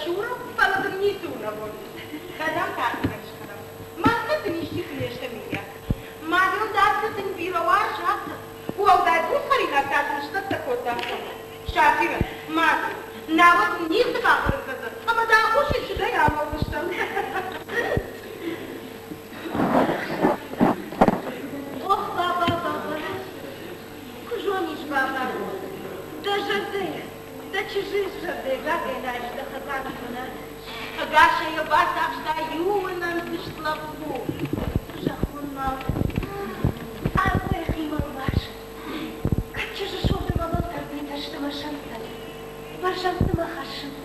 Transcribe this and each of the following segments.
сурӕм, фӕлӕ дын ницы у нӕ бон. Кӕдӕм тагъд скӕнӕм? Махмӕ дын исчи куы не сты, мыййаг. Мадыл дӕр дын бирӕ уарзаг. Уӕлдай буцхӕринаг та дын сцӕттӕ кодта Сафирӕт, мад, науӕд ницы бахӕрын кӕндзӕн, ӕмӕ дӕ аххосӕй сыдӕй амӕлдзыстӕм. Ох, баба, баба, куы зонис, баба, дӕ зӕрдӕйы, дӕ чызджы зӕрдӕйы рагӕй райс дӕ хӕдзары бынат. Ӕгасӕй йӕ бацахста иунӕнтыст лӕппу. Зӕххон мал, арв йӕхимӕ лвасы. Кӕд чызджы сорты мӕ бӕлтӕрдитӕ сты мӕ сӕнттӕ, бӕрзӕндты мӕ хӕссынц.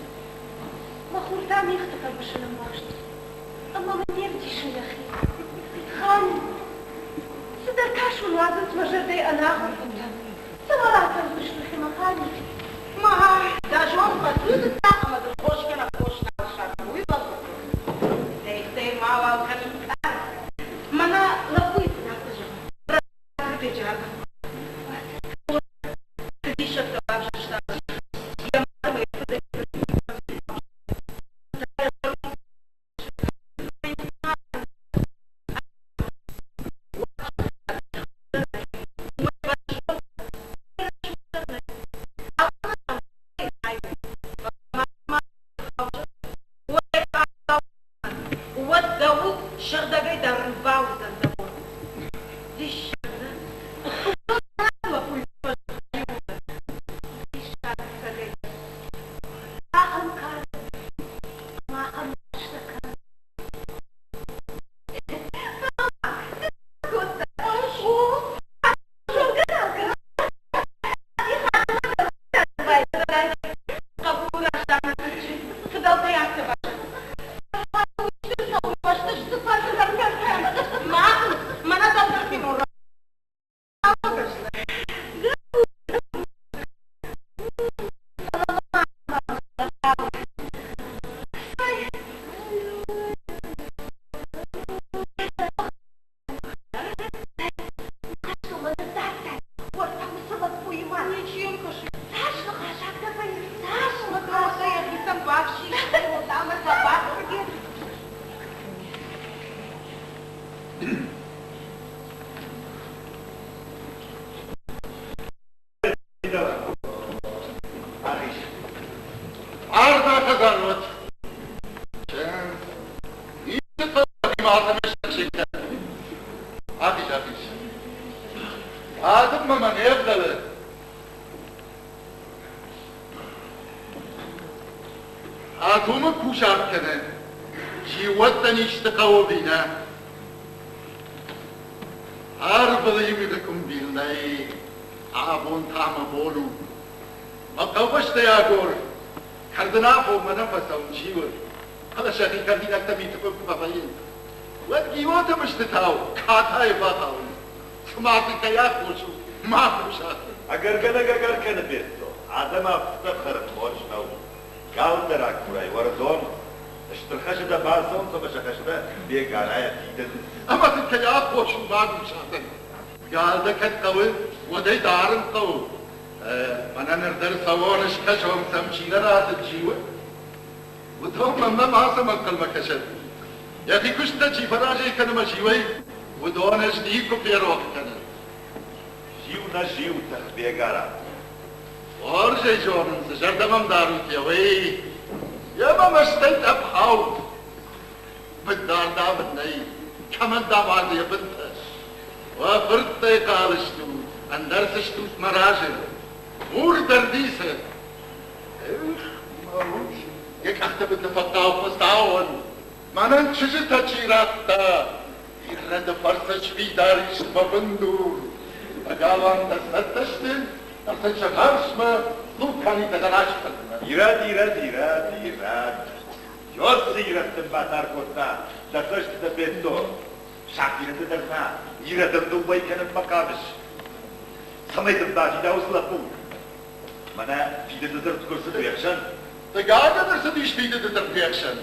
Мӕ хур та мигъты хъӕбысы нымбӕхст, ӕмӕ мын не вдисы йӕхи. Хан, цыдӕр тас уын уадзынц мӕ зӕрдӕйы ӕнахуыр фынтӕ. Цӕмӕ рацӕудзысты мӕ Хани? Ма, дӕ зонд фӕцудыдта ӕмӕ дын хос кӕнӕ хос нал ссардта, уый бӕлвырд у. Стӕй мауал кӕнын къӕрцц. Мӕнӕ лӕппуйы сын афтӕ зӕгъы. Диссӕгтӕ бавзӕрста йӕ мад ӕмӕ йӕ фыдӕй. Уӕд дӕуыл сыгъдӕгӕй дӕр бауыдзӕн дӕ бон. Диссаг нӕ? Лӕппуйы Диссаг ӕцӕгӕй дӕр. Ахӕм кары ӕмӕ ахӕм ныхӕстӕ кӕны. Кодта. О, зонгӕ нал кӕны. Хъӕбулы рӕстӕгмӕ фыдӕлтӕй афтӕ Мӕнӕ дӕлдӕр фенон. Цас ныхасаг дӕ вӕййы, цас ныхасаг! Йӕхицӕн бафсис ӕмӕ сӕ бахъуыди. Арда хӕдзарвӕт. Ахиз, ахиз. Адӕммӕ мӕ не вдӕлы. Атомы кусарт кӕны, хиуӕттӕн исты хъӕуы ӕви нӕ? Арвыл иугы къуымбил нӕй, абон та мӕ бон у. Мӕ хъӕубӕстӕй агор, кӕрдынафонмӕ нӕ фӕцӕуын чи у, фӕлӕ сӕхи кӕрдинӕгтӕ миты бын куы фӕвӕййынц, уӕд Гиоты мыстытау катайы бахауынц, цыма дзы кӕй аххос у, ма кусарт. Ӕгӕргӕнӕг ӕгӕр кӕны Бесто, адӕм афтӕ хӕрын хорз нӕу. Гал дӕр агурай, уӕрдон. Стыр хӕсы дӕ бацӕуынц ӕмӕ сӕ хӕстӕ бегарайӕ фидынц. Ӕмӕ сын кӕй аххос у магусатӕн? Гал дӕ кӕд хъӕуы, уӕд ӕй дарын хъӕуы. Мӕнӕ ныр дӕр цӕуон, скӕсон сӕм, чи нӕ рацыд, чи у. Уыдон мӕнмӕ мацӕмӕ ӕнхъӕлмӕ кӕсӕд. Йӕхи куысттӕ чи фӕразӕй кӕны мӕ зиуӕй, уыдон ӕз никуы ферох кӕнын. Зиу нӕ зиу, тӕхбегара. Хорз ӕй зонын, цы зӕрдӕ мӕм дарут, йӕ уый. Йӕ мӕ мӕстӕй тъӕпп хауд. Бындар дам ын нӕй, кӕмӕн дам арды йӕ бынтӕ. Уӕ фырттӕй хъал стут, ӕндӕр цы стут мӕ разы. Мур дӕр ницы. Эх, мӕ уд, йӕ къӕхты бын фӕхъхъау Хуыцауӕн. Мӕнӕн чызджытӕ чи радта, ирӕды фӕрцы сфидар ис мӕ бындур. Мӕ галуантӕ цӕттӕ сты, ӕрцыд сӕ фарсмӕ дуканитӕ дӕр аскъӕрдмӕ. Ирӕд, ирӕд, ирӕд, ирӕд. Ёссы ирӕттӕн батар кодта дӕ цӕстытӕ Бедто. Сахирӕты дӕр та ирӕдӕн дыууӕй кӕнынмӕ хъавыс. Цӕмӕй дын бафида уыцы лӕппу? Мӕнӕ фидыды дзырд куы рцыд уе хсӕн. Хъыгагӕн ӕрцыдис фидыды дзырд не хсӕн,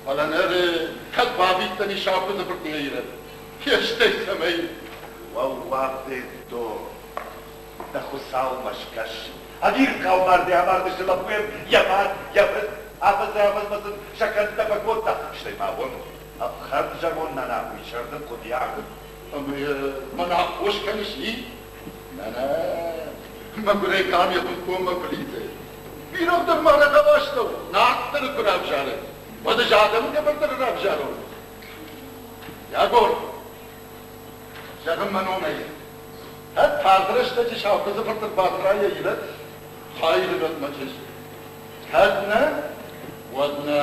фӕлӕ ныр кӕд бавиддзӕни Саукуыдзы фырт йӕ ирӕд, фестӕй цӕмӕй. Уӕууа, Бедто, дӕ Хуыцаумӕ скӕс. Ӕвирхъау мардӕй амардысты лӕппуйӕн йӕ мад, йӕ фыд. Афӕдзӕй-афӕдзмӕ сын сӕ кӕндтӕ фӕкодта, стӕй ма абон ӕфхӕрд зӕронд нана уый сӕрдын хъуыдиаг. Ӕмӕ йӕ мӕн аххос кӕныс, и? Нӕ-нӕ, мӕгуырӕй кӕм йӕ хуынкъоммӕ куы лидзы. Бирӕгъ дӕр ма рӕгъауастӕу нарддӕр куы равзары, уӕд ӕз адӕмы гӕбӕрдӕр равзарон. Ягор, зӕгъын мӕ номӕй, кӕд тагъд рӕстӕджы Саукуыдзы фырт ӕрбацӕра йӕ ирӕд, хайыры мӕ чызг. Кӕд нӕ, уӕд нӕ.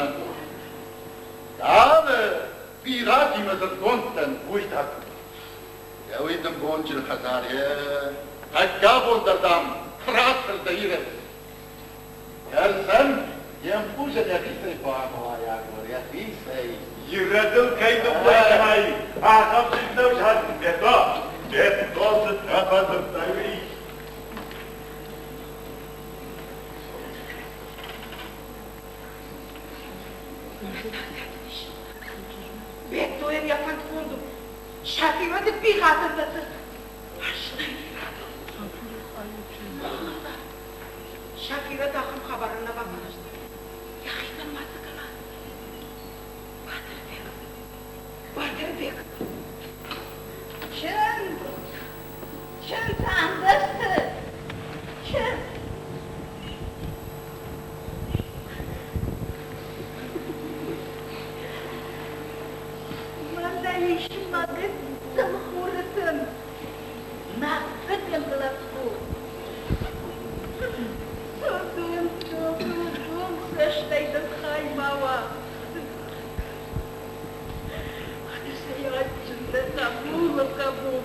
Давы бирӕтимӕ дзырдгонд дӕн, уый дӕр. Йӕ уый дын бонджын хӕдзар, йӕ тӕккӕ бон дӕр, дам, ратдзӕн дӕ ирӕд. Кӕрцӕн йе мпъузӕн йӕхицӕй хъуамӕ уа Ягор, йӕхицӕй. Ирӕдыл кӕй ныууӕй кӕнай, ахӕм чызг нӕу Бето. Бето цытӕ фӕдзырдтай, уый. Бетойӕн йӕ фӕнд конд у. Сӕхимӕ дыббигъатӕн дӕтты. Ӕстӕй ирӕдыл. Сафирӕт ахӕм хабарӕн нӕ бафӕрӕзта. Йӕхицӕн ма цы кӕна? Батырбег, Батырбег! Чындз! Чындз ӕмбӕсты! Чындз! Мӕнӕ ис мӕ гыццыл хуры тын, мӕ фыды лӕппу. Сырдон, сырдон, цӕстӕй дын хай ма уа. Адджын дӕ хъӕбулы хъӕбул.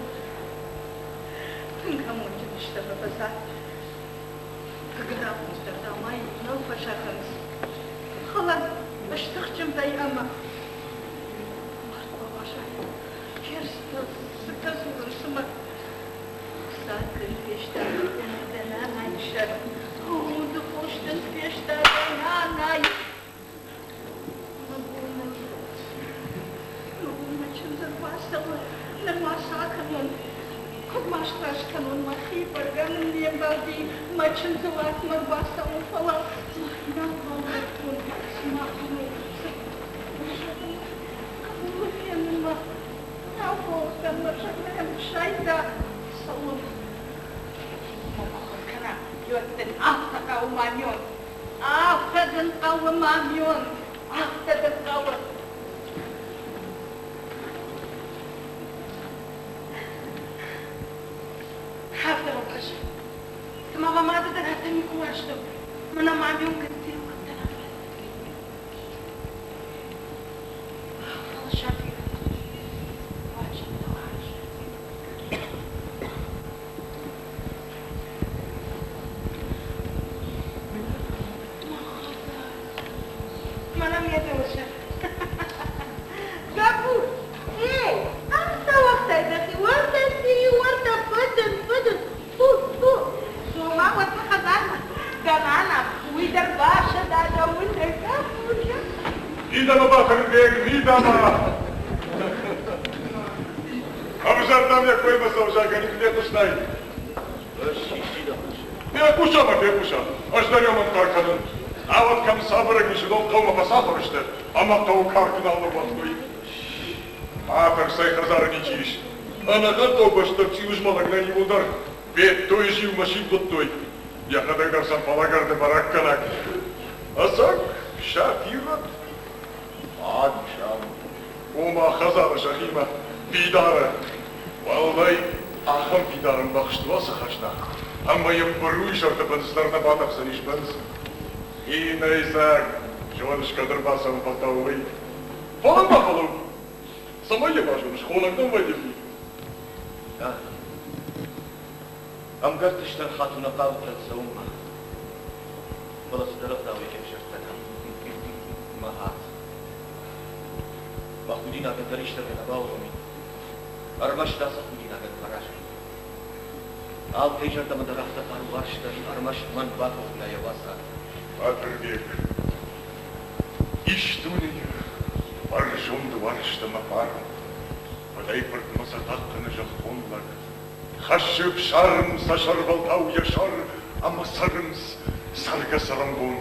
Тынг амондджын стӕм, ӕвӕдза. Ӕгӕр дӕр дӕумӕ нал фӕзӕгъынц. Фӕлӕ стыхджын дӕ ӕмӕ мард бауазай. Ферстыл цытӕ дзурын, цымӕ? Цад дын фестад дӕ нанайы сӕр, Уды хос дын фестад дӕ нанайы. Мӕ бон нӕ Мӕ чындз ӕрбацӕуы, нырма цы акӕнон? Куыд ма сраст кӕнон мӕхи, бӕргӕ мын не мбӕлди мӕ чындзы уатмӕ ӕрбацӕуын, фӕлӕ мӕхи нал баурӕдтон, цыма кӕнон, цы? Хъӕбулы фенынмӕ нал фӕуыдтӕн, мӕ зӕрдӕ йӕм сайдта, цӕуын. Махуыр кӕна, дын афтӕ хъӕуы мамион, афтӕ дын хъӕуы мамион, афтӕ дын хъӕуы. Афтӕ мӕм кӕсы, цыма мӕ мады дӕр афтӕ никуы уарзтон, мӕнӕ мамион гыццийыл куыд дӕн, афтӕ. Фӕлӕ Сафирӕт уарзын нӕ уарзы. Мӕнӕ ме дылысы. Гӕппу, эй, ам сауагътай дӕхи, уӕртӕ ци, уӕртӕ фыдын, фыдын, фу, фу. Цома уӕдмӕ хӕдзармӕ. Дӕ нана, уый дӕр басӕда дӕ уындӕй, гӕппу, гӕппу. Мидӕмӕ, Батырбег, мидӕмӕ! Ӕвзӕр дӕм йӕ коймӕ цӕвзагӕн куы фехъуыстай. Фехъуса мӕ, фехъуса, ӕз дӕр йӕм ӕнхъӕл кӕнын. Науӕд кӕм цавӕрӕг ис, уыдон хъӕумӕ фӕцахуыр сты ӕмӕ хъӕуы карк нал ныууагътой. Ма тӕрсай, хӕдзары ничи ис. Ӕнӕхъӕн хъӕубӕстӕ цъиуызмӕлӕг нӕ иууылдӕр Бедтойы зиумӕ сивгъуыдтой. Йӕхӕдӕг дӕр сӕм фӕлӕгӕрды бӕрӕггӕнӕг. Ӕцӕг Сафирӕт Аг-сам. Ома хӕдзары сӕхимӕ фидары. Уӕлдай ахӕм фидар ӕмбӕхст у ацы хӕзна, ӕмӕ йӕм быруйы сӕрты бындз дӕр нӕ батӕхдзӕнис бындз. Хинӕйдзаг, зоныс, кӕд ӕрбацӕуын фӕлтау уый. Фӕлӕ ма фӕлӕуу, цӕмӕй йӕ базоныс, хонӕг нӕм вӕййы ӕви? Ӕмгӕртты стӕм хатт нӕ хъавыдтӕн цӕуынмӕ, фӕлӕ цыдӕр ӕгъдауӕй февзӕрдтӕн ам. Мӕ хатт. Мӕ худинаг ӕндӕр истӕмӕй нӕ бауромин. Ӕрмӕст ацы худинагӕн фӕразын. Алкӕй зӕрдӕмӕ дӕр афтӕ хъару уарзтӕн, ӕрмӕст мӕн бакодта йӕ уацар. Батырбег, ис дунейы бӕрзонд уарзт ӕмӕ фарн, фыдӕй-фыртмӕ сӕ хъахъхъӕны зӕххон лӕг. Хӕссы ӕфсарм сӕ сӕрвӕлтау йӕ сӕр ӕмӕ цӕрынц цӕргӕ-цӕрӕнбон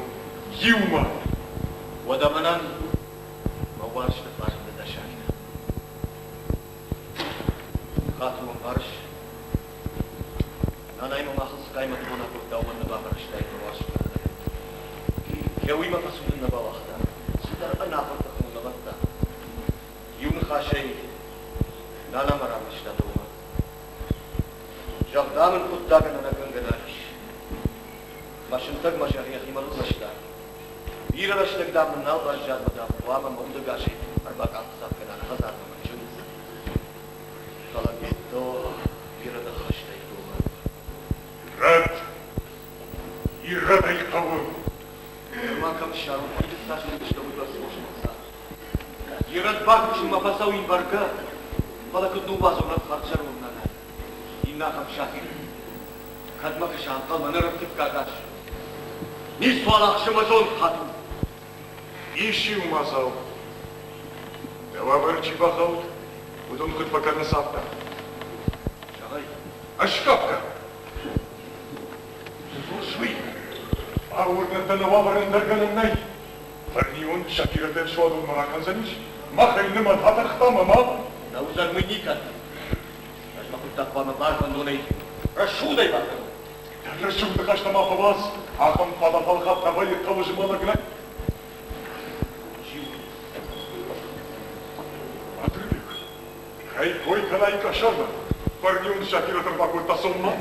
иумӕ. Уӕдӕ мӕнӕн мӕ уарзты фарн дӕ сайд. Хату ӕмбарыс? Нанай мӕ махыл цы хъаймӕты бон акодта, уымӕн нӕ бафӕрӕзтаид мӕ уарзты фӕндагӕй. Йӕ уый мӕ фӕцудын нӕ бауагъта, цыдӕр ӕнахуыр тых мыл лӕвӕрдта. Иу ныхасӕй, нана мӕ рарвыста дӕумӕ. Зӕгъ, дам ын хъуыддагӕн ӕнӕкӕнгӕ нал ис. Мӕ сынтӕг мӕ зӕгъ йӕхимӕ нылласта. Бирӕ рӕстӕг, дам, мын нал баззад ӕмӕ, дам, хъуамӕ мӕ удӕгасӕй ӕрбакъахдзӕф кӕна нӕ хӕдзармӕ мӕ чындз. Фӕлӕ Бедто бирӕ ныхӕстӕй домы. Ирӕд! Ирӕд ӕй хъӕуы! Нырма кӕм ссарон фидыд цас уыдысты уыйбӕрц хорз ӕхца. Ирӕд бакусынмӕ фӕцӕуин бӕргӕ, фӕлӕ куыд ныууадзон ӕфхӕрд зӕронд нана? Иннӕ ахӕм сафир. Кӕдмӕ кӕса ӕнхъӕлмӕ ныр ӕртыккаг аз? Ницуал ахсы мӕ зонд, Хату. Ис иу мадзал. Дӕ уавӕры чи бахауд, уыдон куыд фӕкӕнынц, афтӕ. Зӕгъай. Ӕскъӕфгӕ. Цы дзурыс уый? Бауырнӕд дӕ, нӕ уавӕр ӕндӕр гӕнӕн нӕй. Фӕрнион Шакирӕтӕн суадонмӕ ракӕндзӕнис, мах ӕй нымад атахтам ӕмӕ... Нӕ уыдзӕн уый никӕд. Ӕз мӕ хъуыддаг хъуамӕ барвӕндонӕй, рӕсугъдӕй бакӕнон. Рӕсугъд ныхӕстӕ ма фӕуадз, ахӕм фӕлӕфӕлхатт вӕййы хъӕуы змӕлӕг нӕ. Батырбег, кӕй кой кӕнай къӕсӕрмӕ, Фӕрнион Шакирӕт ӕрбакодта цомма.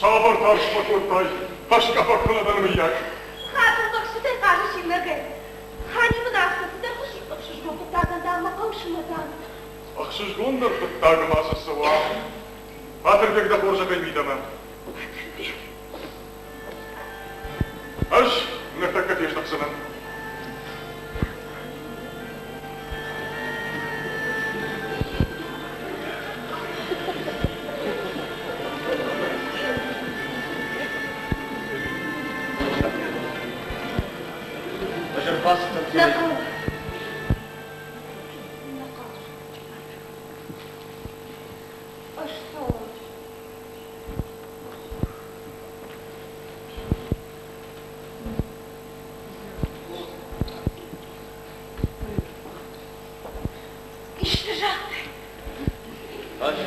Цавӕр тарст фӕкодтай, хӕсгӕ куы нӕ дӕн, мыййаг? Хатыр бӕхсытӕй хъазыс иунӕгӕй. Хани мын афтӕ цыдӕр ӕхсызгон хъуыддагӕн дам мӕ хъӕусы нӕ дам. Ӕхсызгондӕр хъуыддаг ма цы цӕуа? Батырбег дӕ хорзӕхӕй мидӕмӕ. Батырбег. Ӕз ныртӕккӕ фездӕхдзынӕн. Ӕз ӕрбацыдтӕн Нӕ хъӕуы. Нӕ хъӕуы. Ӕз цӕуон. Исты загътай? Ӕз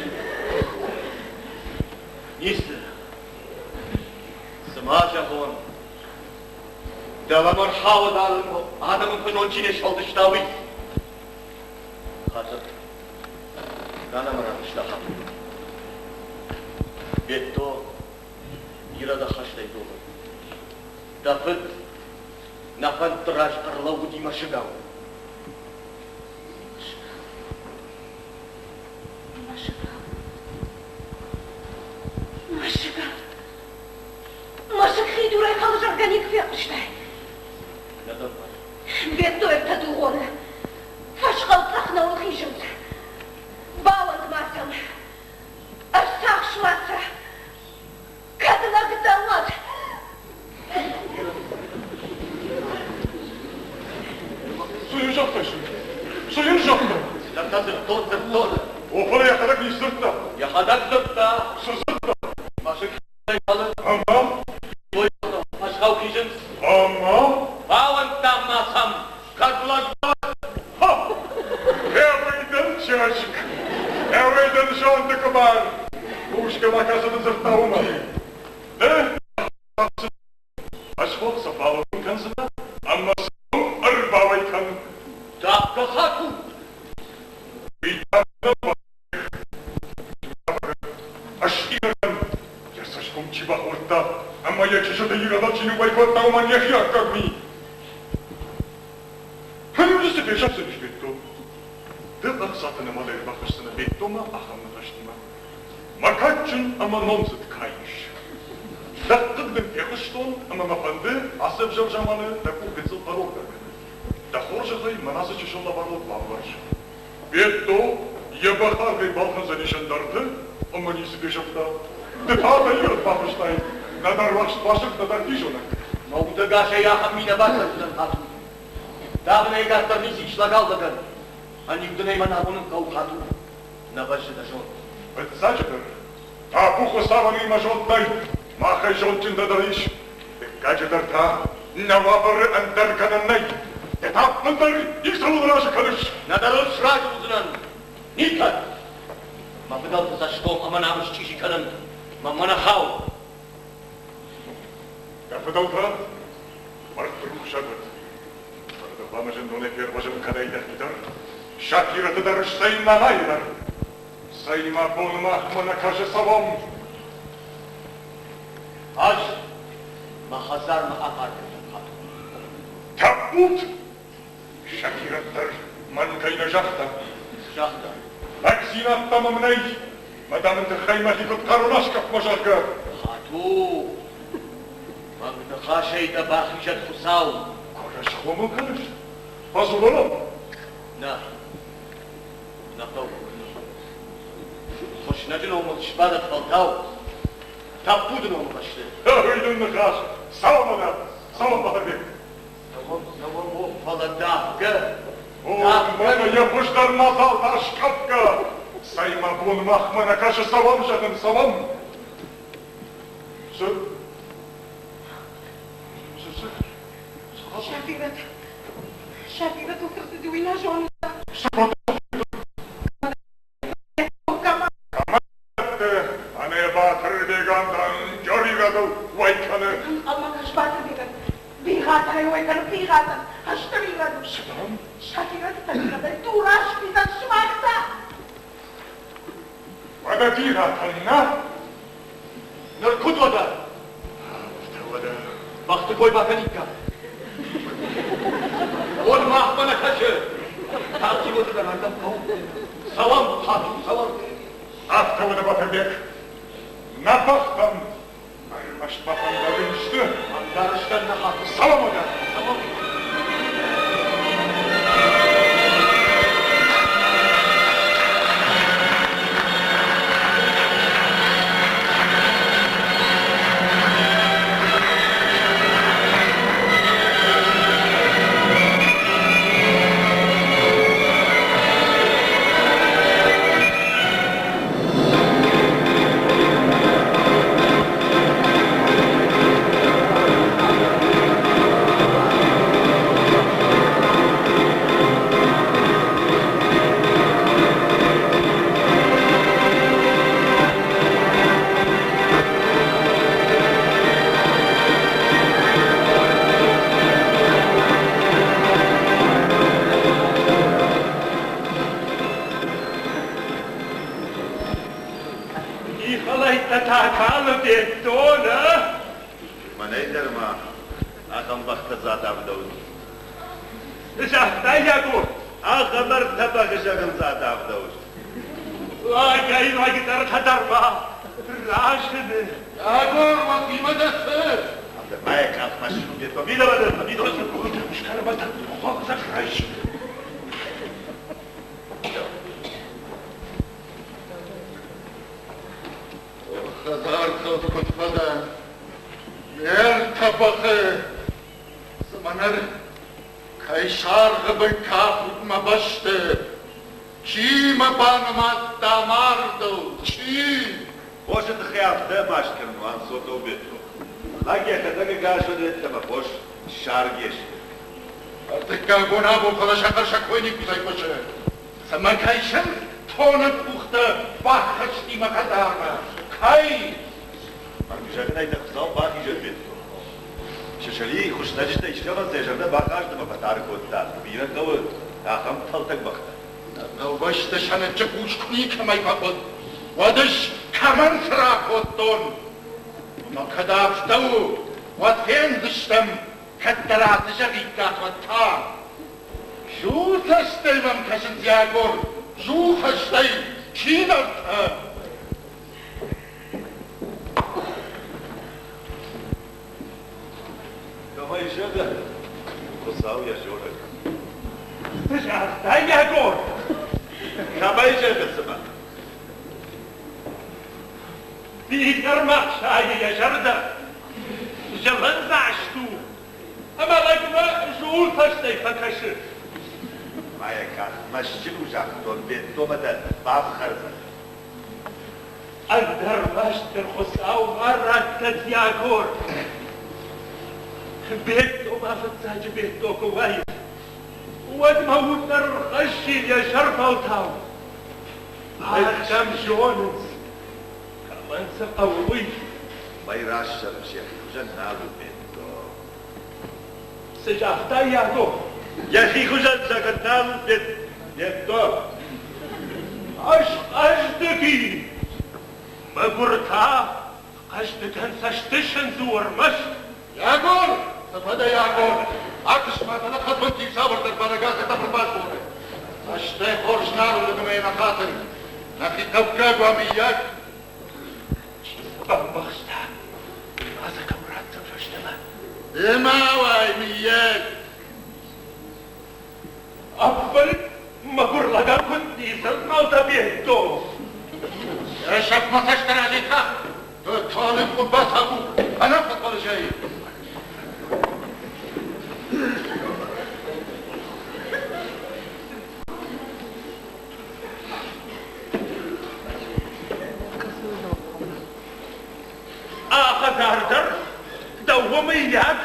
ницы. Цы ма зӕгъон? Дӕлӕмӕ рхауд адӕмы хуызон чи не сфӕлдыста, уый. Хатыр. Нана мӕ рарвыста Хатуйы. Бедто бирӕ дӕ хӕстӕй домы. Дӕ фыд нӕ фӕндты раз ӕрлӕууыди мӕсыгау. Мӕсыгау. Мӕсыгау. Мӕсыг хи дурӕй халы зӕгъгӕ никуы фехъуыстай. Нӕ дӕ мбарын. Бедто ӕртӕ дугъоны фӕсхъӕу цъӕх нӕуыл хизынц. Бауӕнд ма сӕм. Ӕрцахс ма сӕ. Кӕд лӕг дӕ, уӕд. Цы йын загътай, цы? Цы йын загътай? Цыдӕртӕ дзырдтон, дзырдтон. О, фӕлӕ йӕхӕдӕг не сдзырдта. Йӕхӕдӕг дзырдта. Цы дзырдта? Мӕсыг халы. Ӕмӕ? Фӕсхъӕу хизынц. Ӕмӕ? Бауӕндтам ма сӕм, кӕд лӕг Ха! Гъеуый дын чызг! Гъеуый дын зонды къуыбар! Хъусгӕ ма кӕцы дзырдта уымӕ. Ды ӕз хох балӕууын кӕндзынӕ ӕмӕ сӕ ӕрбауӕй кӕн. Дӕгка хату! Уый та Ӕз ирӕттӕн йӕ цӕсгом чи бахордта ӕмӕ йӕ чызджыты ирӕдыл чи ныууӕй кодта, уымӕн йӕхи аккаг ми. Хӕрзы цы фесӕфдзӕнис Бедто? Ды ӕхцаты нымадӕй ӕрбахӕсдзынӕ Бедтомӕ ахӕм ныхӕстимӕ. Мӕ кадджын ӕмӕ номдзыд каис. Дӕ хъыг дын фехъуыстон ӕмӕ мӕ фӕнды ацы ӕвзӕр заманы дӕ къух гыццыл фӕрогдӕр кӕнын. Дӕ хорзӕхӕй мӕн ацы чысыл лӕварыл бамбӕрз. Бедто йӕ бӕхаргъӕй балхӕндзӕнис ӕндӕрты ӕмӕ ницы фесӕфта. Ды та дӕ ирӕд бафыстай, нӕдӕр уарзт нӕдӕр физонӕг. Мӕ удӕгасӕй ахӕм ми нӕ бакӕндзынӕн, Хату. Давынӕй дарддӕр ницы ис лӕгау-лӕгӕн. Ӕниу дын ӕй мӕн амонын хъӕуы, Хату. Нӕ бӕззы дӕ зонд. Фыццаджыдӕр, табу Хуыцауӕн уый мӕ зонд нӕй, махӕй зондджындӕр дӕр ис. Дыккаджыдӕр та, нӕ уавӕры ӕндӕр гӕнӕн нӕй. Ды та ӕппындӕр истӕуыл разы кӕныс? Нӕдӕр ыл сразы уыдзынӕн. Никӕд! Мӕ фыдӕлты цӕсгом ӕмӕ намыс чъизи кӕнын мӕнмӕ нӕ хауы. Дӕ фыдӕлтӕ мӕрдты рухсаг уӕд. Фӕлӕ дӕ хъуамӕ зындонӕй фервӕзын кӕнай дӕхи дӕр, Сафирӕты дӕр, стӕй нанайы дӕр. Цӕй, мӕ бон махмӕ нӕ кӕсы цӕуӕм. Ӕз мӕ хӕдзармӕ ахъӕр кӕнын Хату. Тӕппуд! Сафирӕт дӕр мӕн кӕй нӕ загъта. Загъта. Лӕгдзинад та мӕм нӕй, мӕ дам ын тыххӕй мӕхи куыд хъарон аскъӕфтмӕ, зӕгъгӕ. Хату, мӕнг ныхасӕй дӕ бахизӕд Хуыцау. Куы нӕ схъомыл кӕныс, базонон. Нӕ, нӕ хъӕуы. Хуыснӕджы номыл сбадӕд фӕлтау, тӕппуды номы бӕсты. Уый дын ныхас, цӕуӕм ӕнӕ, цӕуӕм, Батырбег. Цӕуӕм, цӕуӕм, о, фӕлӕ давгӕ, О, мӕнӕ йӕ хуыздӕр мадзал та скъӕфгӕ! Цӕй, мӕ бон махмӕ нӕ кӕсы, цӕуӕм, зӕгъын, цӕуӕм. Цы? Цы, цы? Цы хабар? Сафирӕт, Сафирӕт ыл тыхтыди, уый нӕ зоны. Цы кодта? Ӕнӕ Батырбегӕн дӕр уӕй кӕны. Ӕмӕ кӕс Батырбегӕн, бигъатӕй уӕй кӕны, бигъатӕн, ӕстыр ирӕд у. Цы дам? Сафирӕты тӕригъӕдӕй дурасбитӕн сымагта. Уӕдӕ бирӕтӕн нӕ? Ныр куыд уӕдӕ? Афтӕ уӕдӕ. Бӕхты кой бакӕниккам. Уӕд махмӕ нӕ кӕсы. Тагъд дӕр ардӕм хъӕуы. Цӕуӕм, Хату, цӕуӕм. Афтӕ уӕдӕ, Батырбег, нӕ бӕхтӕм ӕрмӕст ма фӕндаг сты. Ӕмгарыстӕн нӕ хату. Цӕуӕм уӕдӕ. Цӕуӕм. Ихалӕйттӕ та калы Бетто, нӕ? Мӕнӕй дӕр ма ахӕм бӕхтӕ задавдӕуыд. Загъта Ягор. Ахӕм ӕртӕ бӕхы зӕгъын задавдӕуыд. Лӕгӕй-лӕгдӕр дӕр ма разыны. Ягор, уӕхимӕ дӕ цы? Мӕ къахмӕ Бетто, мидӕмӕ дӕр, мидӕмӕ. Хӕдзархӕлд куыд фӕдӕ, ме ртӕ бӕхы, цыма ныр кӕй саргъы бын кафут мӕ бӕсты, чи мӕ банымадта мардыл, чи? Фосы тыххӕй афтӕ маст кӕнын уанцон Бетто. Лӕг йӕхӕдӕг ӕгас уыд ӕмӕ фос саргъ сты. Ӕртыккаг бон абон, фӕлӕ сӕ хӕрзаг кой никуыцӕй хъуысы. Цымӕ кӕй сӕр тоны къухтӕ баххӕсти мӕ хӕдзармӕ? Кӕй? Зӕгъынӕй дӕ Хуыцау бахизӕд, Бетто. Сысыли хуыснӕджытӕ искӕмӕн сӕ зӕрдӕ бахъазт ӕмӕ фӕтар кодта. Бирӕ хъӕуы ахӕм фӕлтӕг бӕхтӕ. Хъӕубӕсты сӕныччы хъус куы никӕмӕй фӕхъуыд, уӕд ӕз кӕмӕн цы ракодтон? Ӕмӕ кӕд афтӕ у, уӕд фендзыстӕм, кӕддӕра цы зӕгъиккат, уӕд та. Зулцӕстӕй мӕм кӕсынц Ягор, зулцӕстӕй, чидӕртӕ. Кӕмӕй зӕгъы, Хуыцау йӕ зонӕг. Цы загътай, Ягор? Кӕмӕй зӕгъы, цымӕ? Бигъдӕр ма хсайы йӕ зӕрдӕ. Зӕлӕндзаст у, ӕмӕ лӕгмӕ зулцӕстӕй фӕкӕсы. Ма йӕ къах, мӕстджын у, загътон, Беттомӕ дӕ бафхӕрдзӕн. Ӕндӕр маст дын Хуыцау ма раттӕд, Ягор! Бетто ма фыццаджы Бетто куы уаид, уӕд мӕ уд дӕр ӕрхӕссин йӕ сӕрвӕлтау. Адӕм зонынц, кӕмӕн цы хъӕуы, уый. Мӕй раст сӕхи хуызӕн нал у Бетто. Цы загътай, Яго? Йӕхи хуызӕн зӕгъын нал у Бетто. Ӕз хъӕздыг и. Мӕгуыр та хъӕздыгӕн цӕстысындз у ӕрмӕст. Ягор! Цы фӕдӕ, Ягор? Акуыст-ма, фӕлӕ хӕдбынты цавӕрдӕр бӕрӕгӕтӕ ӕрбазоны. Цӕстӕй хорз нал уыны ӕмӕ йӕ нӕ хатын. Нӕхи хъӕуккаг уа, мыййаг? Чи сӕ бамбӕхста, ма сӕ кӕм ратдзӕн фӕстӕмӕ? Ды ма уай, мыййаг? Ӕппӕлд мӕгуыр лӕгӕн куыд ницы ӕнхъӕлдта Бетто. Йӕ сӕфтмӕ цӕсты разӕй тахт, талынг къуым бацагур ӕнӕфӕдбылызӕй. А хӕдзар дӕр дӕу мыййаг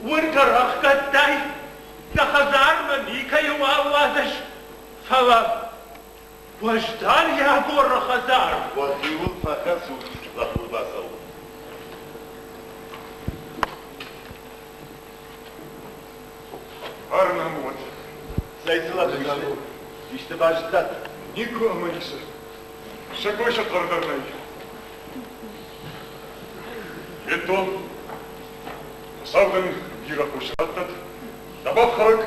уынгӕ рахгӕдтай, дӕ хӕдзармӕ никӕй уал уадзыс, фӕлӕ уӕздан Ягоры хӕдзар. Уӕхиуыл фӕхӕцут, лӕппу бацӕуы. Ӕрнӕм уӕд. Цӕй цы лӕппу исты базыдтат? Никуы ӕмӕ ницы. Сӕ кой сӕ хъӕр дӕр нӕй. Федтон, Хуыцау дын бирӕ хос раттӕд, дӕ бафхӕрӕг,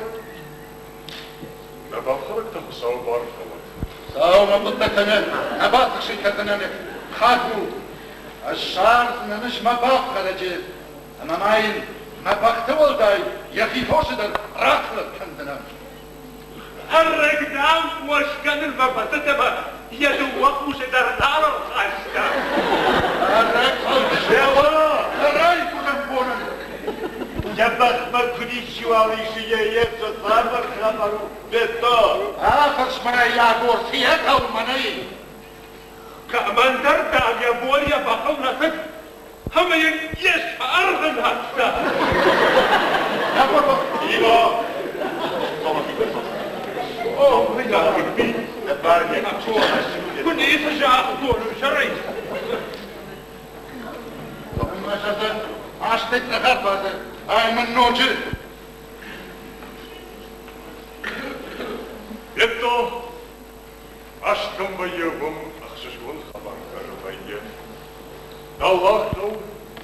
дӕ бафхӕрӕг та Хуыцауы бар фӕуӕд. Хуыцау мӕ хъуыддӕгтӕ нӕ батыхсын кӕндзынӕн, Хату, ӕз ссардзынӕн ӕз мӕ бафхӕрӕджы, ӕмӕ ма йын мӕ бӕхты уӕлдай йӕхи фосы дӕр рахъуыд кӕндзынӕн. Хӕрӕг, дам, уӕзгӕнынмӕ фӕцыд ӕмӕ йӕ дыууӕ хъусы дӕр нал ӕрхаста. Хӕрӕг фӕлдысӕуа, райгуырӕн бонӕн. Йӕ бӕхмӕ куы ничиуал исы йӕ ефсо, цавӕр хабар у, Бетто? Афӕрс-ма йӕ, Ягор, цы йӕ хъӕуы мӕнӕй? Кӕмӕндӕр, дам, йӕ бон йӕ бӕхыл нӕ цыд, ӕмӕ йын йе саргъ радта. Иво! О, Куы ницы загътон сӕрӕй. Азтӕй цӕхӕр бады, ай мын ноджы. Бетто, Раст кӕм вӕййы, уым ӕхсызгон хабар дӕр вӕййы. Дӕллагтыл,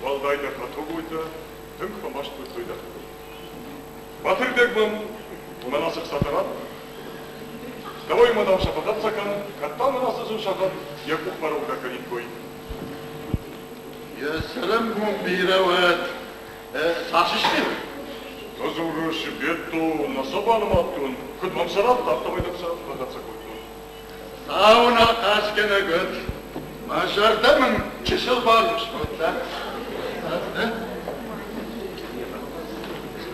уӕлдайдӕр фӕтогойтӕ, тынг фӕмаст кодтой дӕхи. Батырбег мӕм уымӕн ацы хцатӕ радта. Дӕуӕй мӕ дам сӕ фӕхӕццӕ кӕн, кӕд та мын ацы зын сахат йӕ къух фӕрогдӕр кӕниккой. Йӕ цӕрӕнбон бирӕ уӕд. Цас сты? Дзурыс, Бетто, нӕ сӕ банымадтон, куыд мӕм сӕ радта, афтӕмӕй дӕм сӕ фӕхӕццӕ кодтон. Цӕуын ахъазгӕнӕг уӕд. Мӕ зӕрдӕ мын чысыл барухс кодта.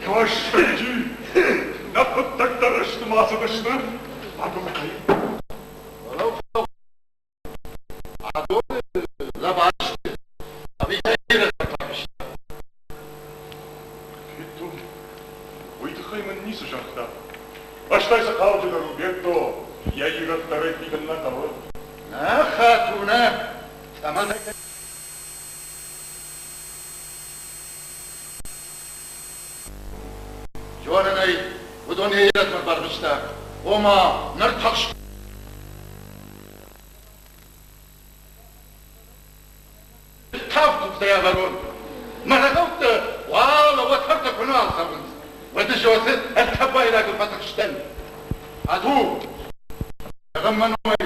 Уастырджи, нӕ хъуыддӕгтӕ рӕстмӕ ацыдысты. Адон кӕй? Адоны лӕвар сты, ӕви ирӕттӕ Федтон, уый тыххӕй мын ницы загъта. Ӕстӕй цы хъауджыдӕр у, Бетто, йӕ ирӕттӕ рӕдийын нӕ хъӕуы. Нӕ, Хату, нӕ! Цӕмӕн Зонын ӕй, уыдон йӕ ирӕтмӕ барвыста. Ома, ныр тыхст Тагъд-тугъдӕй ӕвӕрон. Мӕ рӕгъӕуттӕ уӕлӕ уӕтӕртӕ куы нал цӕуынц, уӕд зоты ӕртӕ байрагыл фӕтыхстӕн. Ату, зӕгъӕм мӕ номӕй,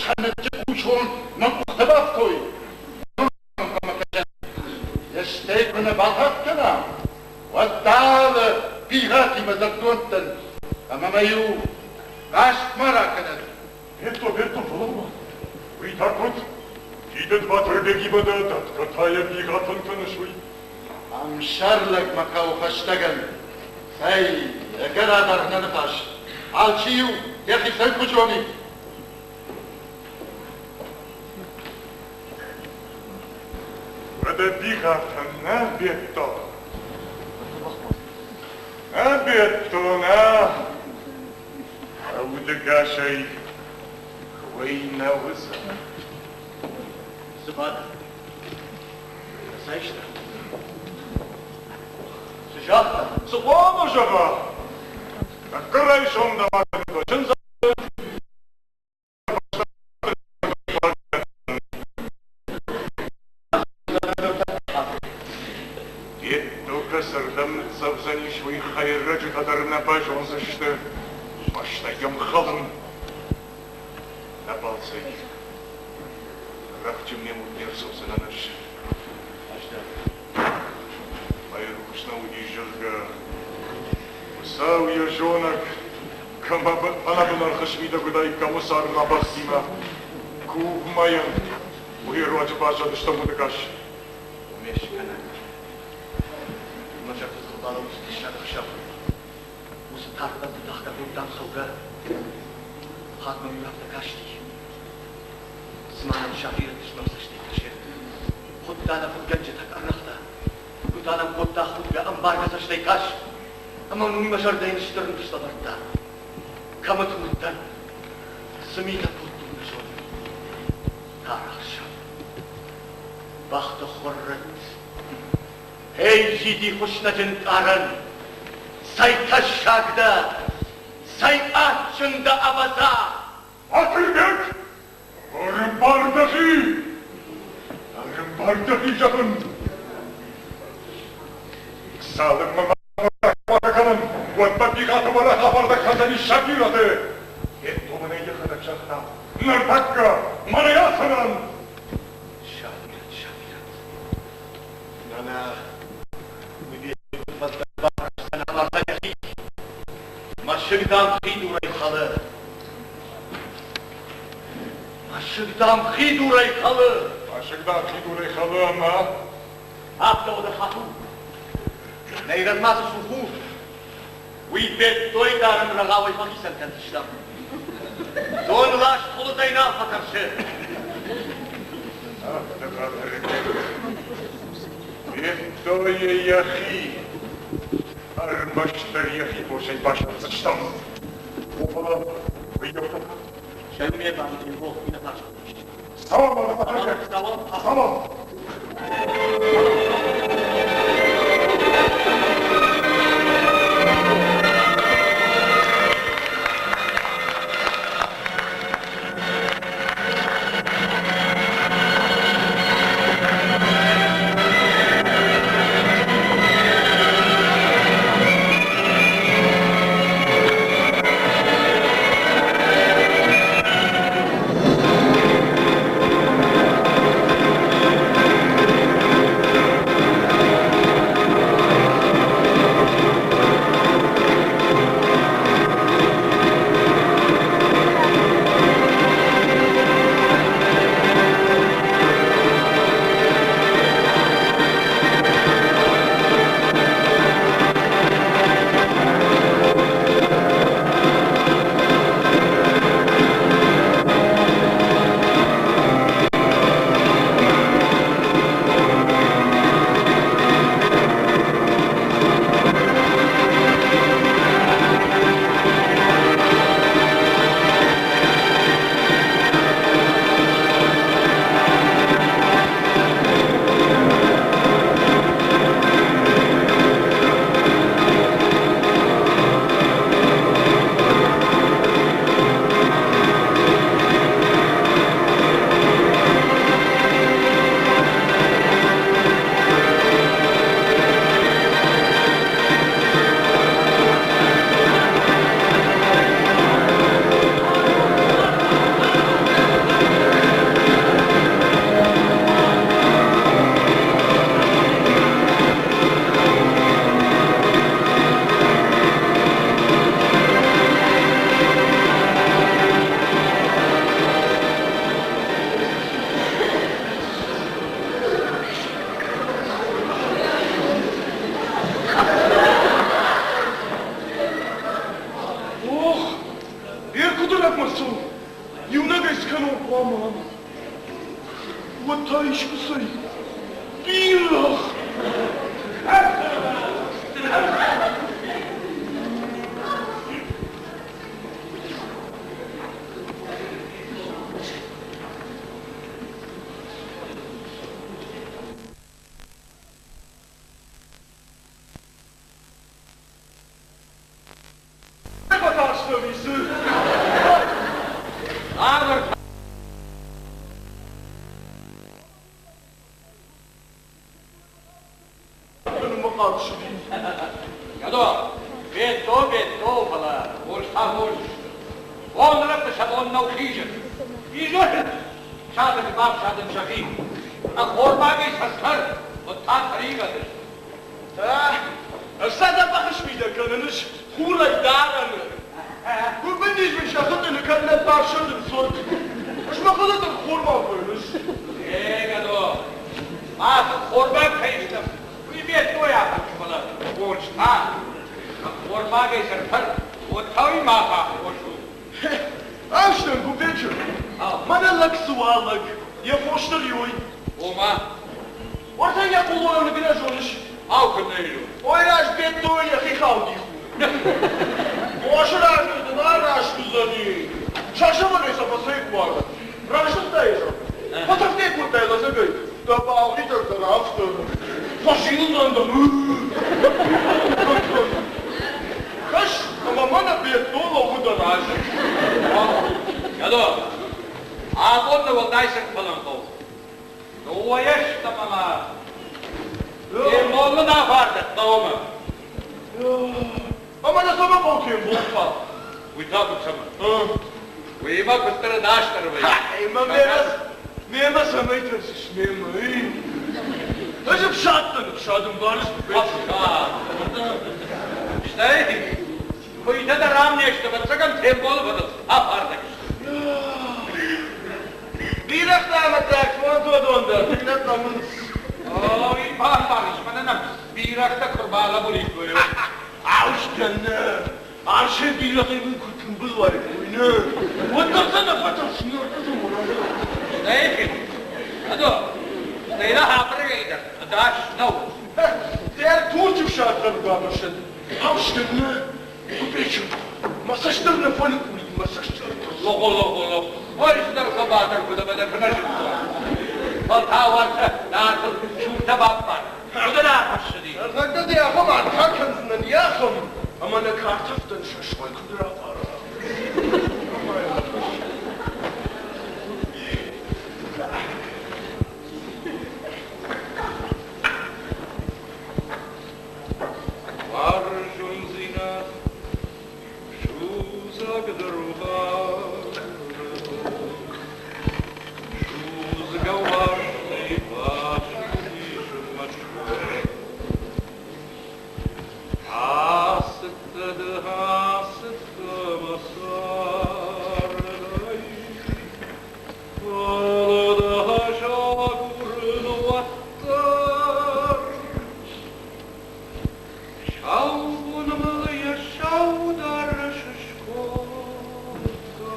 сӕныччы хъусон мӕ къухтӕ бафтой. Стӕй куы нӕ батагъд кӕна, уӕд дӕлӕ бирӕтимӕ дзырдгонд дӕн, ӕмӕ мӕ-иу раст ма ракӕнӕд. Бетто, Бетто, фӕлӕуу-ма. Уый та куыд? Фидыд Батырбегимӕ дӕ дӕтгӕ та йӕ бирӕтӕн кӕныс, уый? Ӕмсӕр лӕгмӕ хъӕуы хӕстӕгӕн. Цӕй, ӕгӕр адаргъ нӕ ныхас. Алчи-иу йӕхицӕн куы зонид. Уӕдӕ бигъатӕ нӕ Бетто. Нӕ, Бетто, нӕ. Удӕгасӕй уый нӕ уыдзӕн. Цы бадӕ? Кӕцӕй сты? Цы загъта? Цы хъуамӕ зӕгъа? Тӕккӕ райсом дӕ чындз Беттока сырдӕм ныццӕвдзӕнис, уый хӕйрӕджытӕ дӕр нӕ базондзысты. Мӕстӕй йӕм хӕлын. Нӕ балцӕй рӕхджы ме муд не рцӕудзынӕн ӕз. Ӕз дӕр. Мӕйрухс нӕ уыди, зӕгъгӕ, Хуыцау йӕ зонӕг, кӕм ӕнӕбын ӕрхы смидӕг уыдаиккам уыцы аргъабӕхтимӕ. Кувмӕ-йӕн уый руаджы баззадыстӕм удӕгас. Уымӕ скӕнӕг. Мӕ зӕрдыл балӕууыд диссаг ӕхсӕв. Уыцы тар ӕртытӕхтӕ кодтам цӕугӕ. Хатт мӕм-иу афтӕ касти, цыма нӕм Сафирӕт змӕм цӕстӕй кӕсы. Хуыдта нӕ фыдгӕнджытӕ къӕрныхтӕ. Куы та нӕм кодта худгӕ, ӕмбаргӕ цӕстӕй кӕс, ӕмӕ мын уый мӕ зӕрдӕйы стыр ныфс лӕвӕрдта. Кӕмыты уыдтӕн, цы митӕ кодтон нӕ зонын. Тар ӕхсӕв. Бӕхты хуыррытт. Эй, джиди хуыснӕджы нкъарӕн! Цӕй тӕссаг дӕ, цӕй адджын дӕ, ӕвӕдза! Батырбег! Ӕрӕмбар дӕхи! Ӕрӕмбар дӕхи, зӕгъын! Цалынмӕ ма кӕнӕм, уӕдмӕ бигъаты уӕрӕх афардӕг кӕндзӕнис Сабираты. Бетто мын ӕй йӕхӕдӕг загъта. Ныртӕккӕ мӕнӕй ацӕрӕн! Сабират, Сабират, нана, уый фӕлтӕр бакӕсдзӕн амардта йӕхи. Мӕсыг, дам, хи дурӕй хӕлы. Мӕсыг, дам, хи дурӕй хӕлы. Мӕсыг, дам, хи дурӕй хӕлы ӕмӕ... Афтӕ уӕдӕ Хату. Нӕ ирӕнмӕ цы цух у, уый Бедтойы дарын рӕгъауӕй фӕхицӕн кӕндзыстӕм. Донласт хуылыдзӕй нал фӕтӕрсы. Афтӕ Батырбег Бедтойы йӕхи ӕрмӕстдӕр йӕхи фосӕй басӕтдзыстӕм. О, фӕлӕ уыййӕфтӕ Сӕумӕ бамбӕлон иннӕ фарсмӕ. Цӕуӕм, Батырбег! Цӕуӕм! Куыд ӕрӕгмӕ цӕуы? Иунӕгӕй скӕнон хъуамӕ ам. Уӕд та искуыцӕй бирӕгъ! Гӕдо, Бедто, Бедто, фӕлӕ хорз та хорз сты. Бонрӕфты сӕ бон нӕу хизын. Изӕры садӕг бафсадын сӕхи. Ӕххормагӕй сӕ сӕр, уӕд та тӕригъӕд сты. Ӕфсад ӕмбӕхсмидӕ кӕныныс хурӕй дарӕны. Гуыбынниз мын сӕ хытъыны кӕд нӕ бафсӕдын цот. Ӕз мӕхӕдӕг ӕххормаг вӕййыныс. Е, Гӕдо, мах ӕххормаг кӕй стӕм, уый Бедтойы ахӕм фӕлӕ хорз та. Ӕххормагӕй сӕрфӕр, уӕд та уый мах аххос у. Ӕстӕн, Гуыбечыр, мӕнӕ лӕг цы уа лӕг, йӕ фос дӕр иой. Ома? Уӕртӕ йӕ хъулоны нӕ зоныс? Ау, куыд нӕ зонын? Ой, раз Бедтой йӕхи хаудих у. Фосы раз дын араст уыдзӕни. Сасӕвӕрӕй сӕ фӕцӕйхъуаг. Разылдтай зӕгъ. Фӕтӕфтӕ кодтай лӕдзӕгӕй. Дӕ балгъитӕг дӕр афтӕ. Фӕзилдзӕн дӕм. Кӕс, ӕмӕ мӕнӕ Бедто лӕууы дӕ разы. Гӕдо, абон нӕ уӕлдай сӕрфӕлӕн хъӕуы. Дыууӕйӕ стӕм ӕмӕ Темболы нӕ афардӕг хъӕумӕ. Ӕмӕ нӕ цӕмӕ хъӕуы Тембол та? Уый та куыд цӕмӕ? Уыимӕ куыддӕр ӕдасдӕр вӕййы. Ӕмӕ мемӕ цӕмӕй тӕрсыс, мемӕ? Ӕз ӕфсадтӕн, ӕфсад ӕмбарыс? Ӕфсад. Стӕй куыйтӕ дӕр ам не сты, ӕвӕццӕгӕн Темболы фӕдыл афардӕг сты. Бирӕгътӕ ӕмӕ так фондзодон дӕр нӕ хъӕуынц. Ой, бамбарыс, мӕнӕ нӕм бирӕгътӕ куы рбалӕбуриккой. Аустӕн нӕ, арсӕй бирӕгъӕй мын куы тымбыл уаиккой, нӕ, уӕддӕр сӕ нӕ фӕтӕрсын Стӕй, Адо, стӕй нӕ хабарӕй дӕр ӕдас нӕу. Дӕр Турчы фсаддӕр бабырсӕд. Аустӕн нӕ, Купечу, мӕ цӕст дӕр нӕ фӕныкъулид, мӕ цӕст дӕр. Лого, лого, лого. Хуӕздӕр хъӕбатӕр куд ӕмӕ дӕ куы нӕ зыдтон. Фӕлтау ӕртӕ Нартыл суртӕ баппар. Куыд ын ахӕссыди? Ӕртӕккӕ дӕ ахӕм арфӕ кӕндзынӕн, ахӕм, ӕмӕ нӕ картӕфтӕн сӕ сой куыд раппара. Уарзондзинад судзагдӕр Судзгӕ уарзтӕй басудзис мӕ Ацыдтӕ ды, ацыдтӕ мӕ цардӕй, Фӕлӕ дӕ ӕз агурын уӕддӕр. Сау бон мыл йӕ сау дарӕс скодта,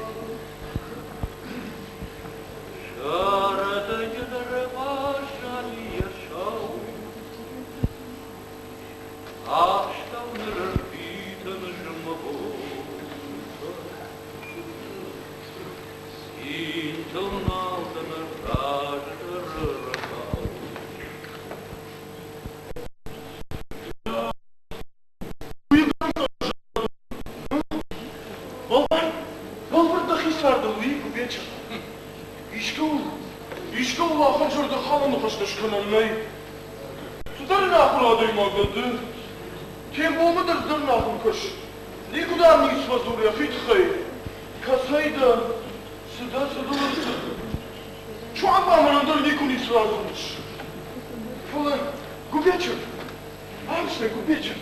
Зӕрдӕ йын ӕрбаззади йӕ сау. Астӕу ныр ӕрвитын зымбонтӕ, Цинтыл нал дӕн раздӕры рӕгъау. Бӕлвырд дӕхи цардыл уый куы Искӕуыл, искӕуыл ахӕм зӕрдӕхалӕн ныхӕстӕ скӕнӕн нӕй. Цыдӕр ӕнахуыр адӕймаг дӕ ды. Темболмӕ дӕр дӕр нахуыр кӕс. Никуыдӕм ницы фӕдзур йӕхи тыххӕй. Кӕцӕй дӕ, цы дӕ, цы дыл ӕрцыд? Суанг ма мӕнӕн дӕр никуы ницы радзурыс. Фӕлӕ Гуыбечыр, Арсӕй Гуыбечыр,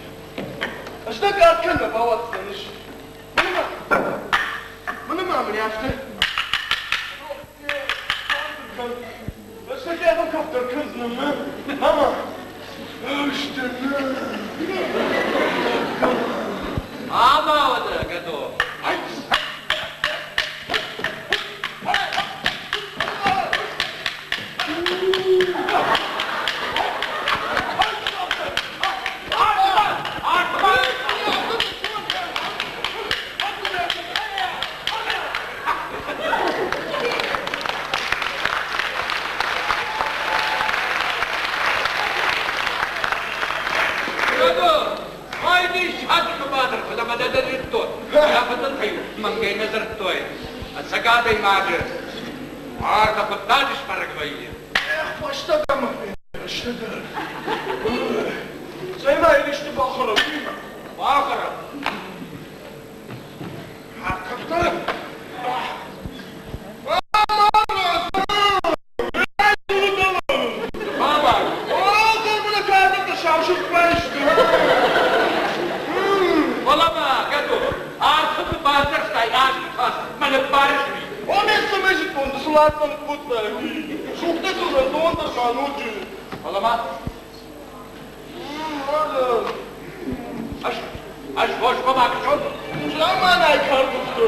ӕз дӕ кад кӕн нӕ бауадздзӕн ис. Мӕнӕ ма мын афтӕ. Ӕз дӕ кӕдӕм кӕддӕр кӕндзынӕн, нӕ? Мама, ӕз дӕ нӕ. Ама уӕдӕ, Гӕдо. Мӕнгӕй нӕ дзырдтой, ӕцӕг адӕймаджы ӕртӕ хъуыддаджы сбӕрӕг вӕййы. Эх, фӕстӕдӕр фӕстӕдӕр. Цӕй-ма йын исты бахӕрӕм. Бахӕрӕм. Кӕфтӕ! Фӕлӕ-ма, Гӕдо, арты куы бандзӕрстай азты тас, мӕ ныббарыс ми. Фӕлӕ-ма, ӕз, ӕз фосмӕ ма кӕсон. Заманай кӕрдухты.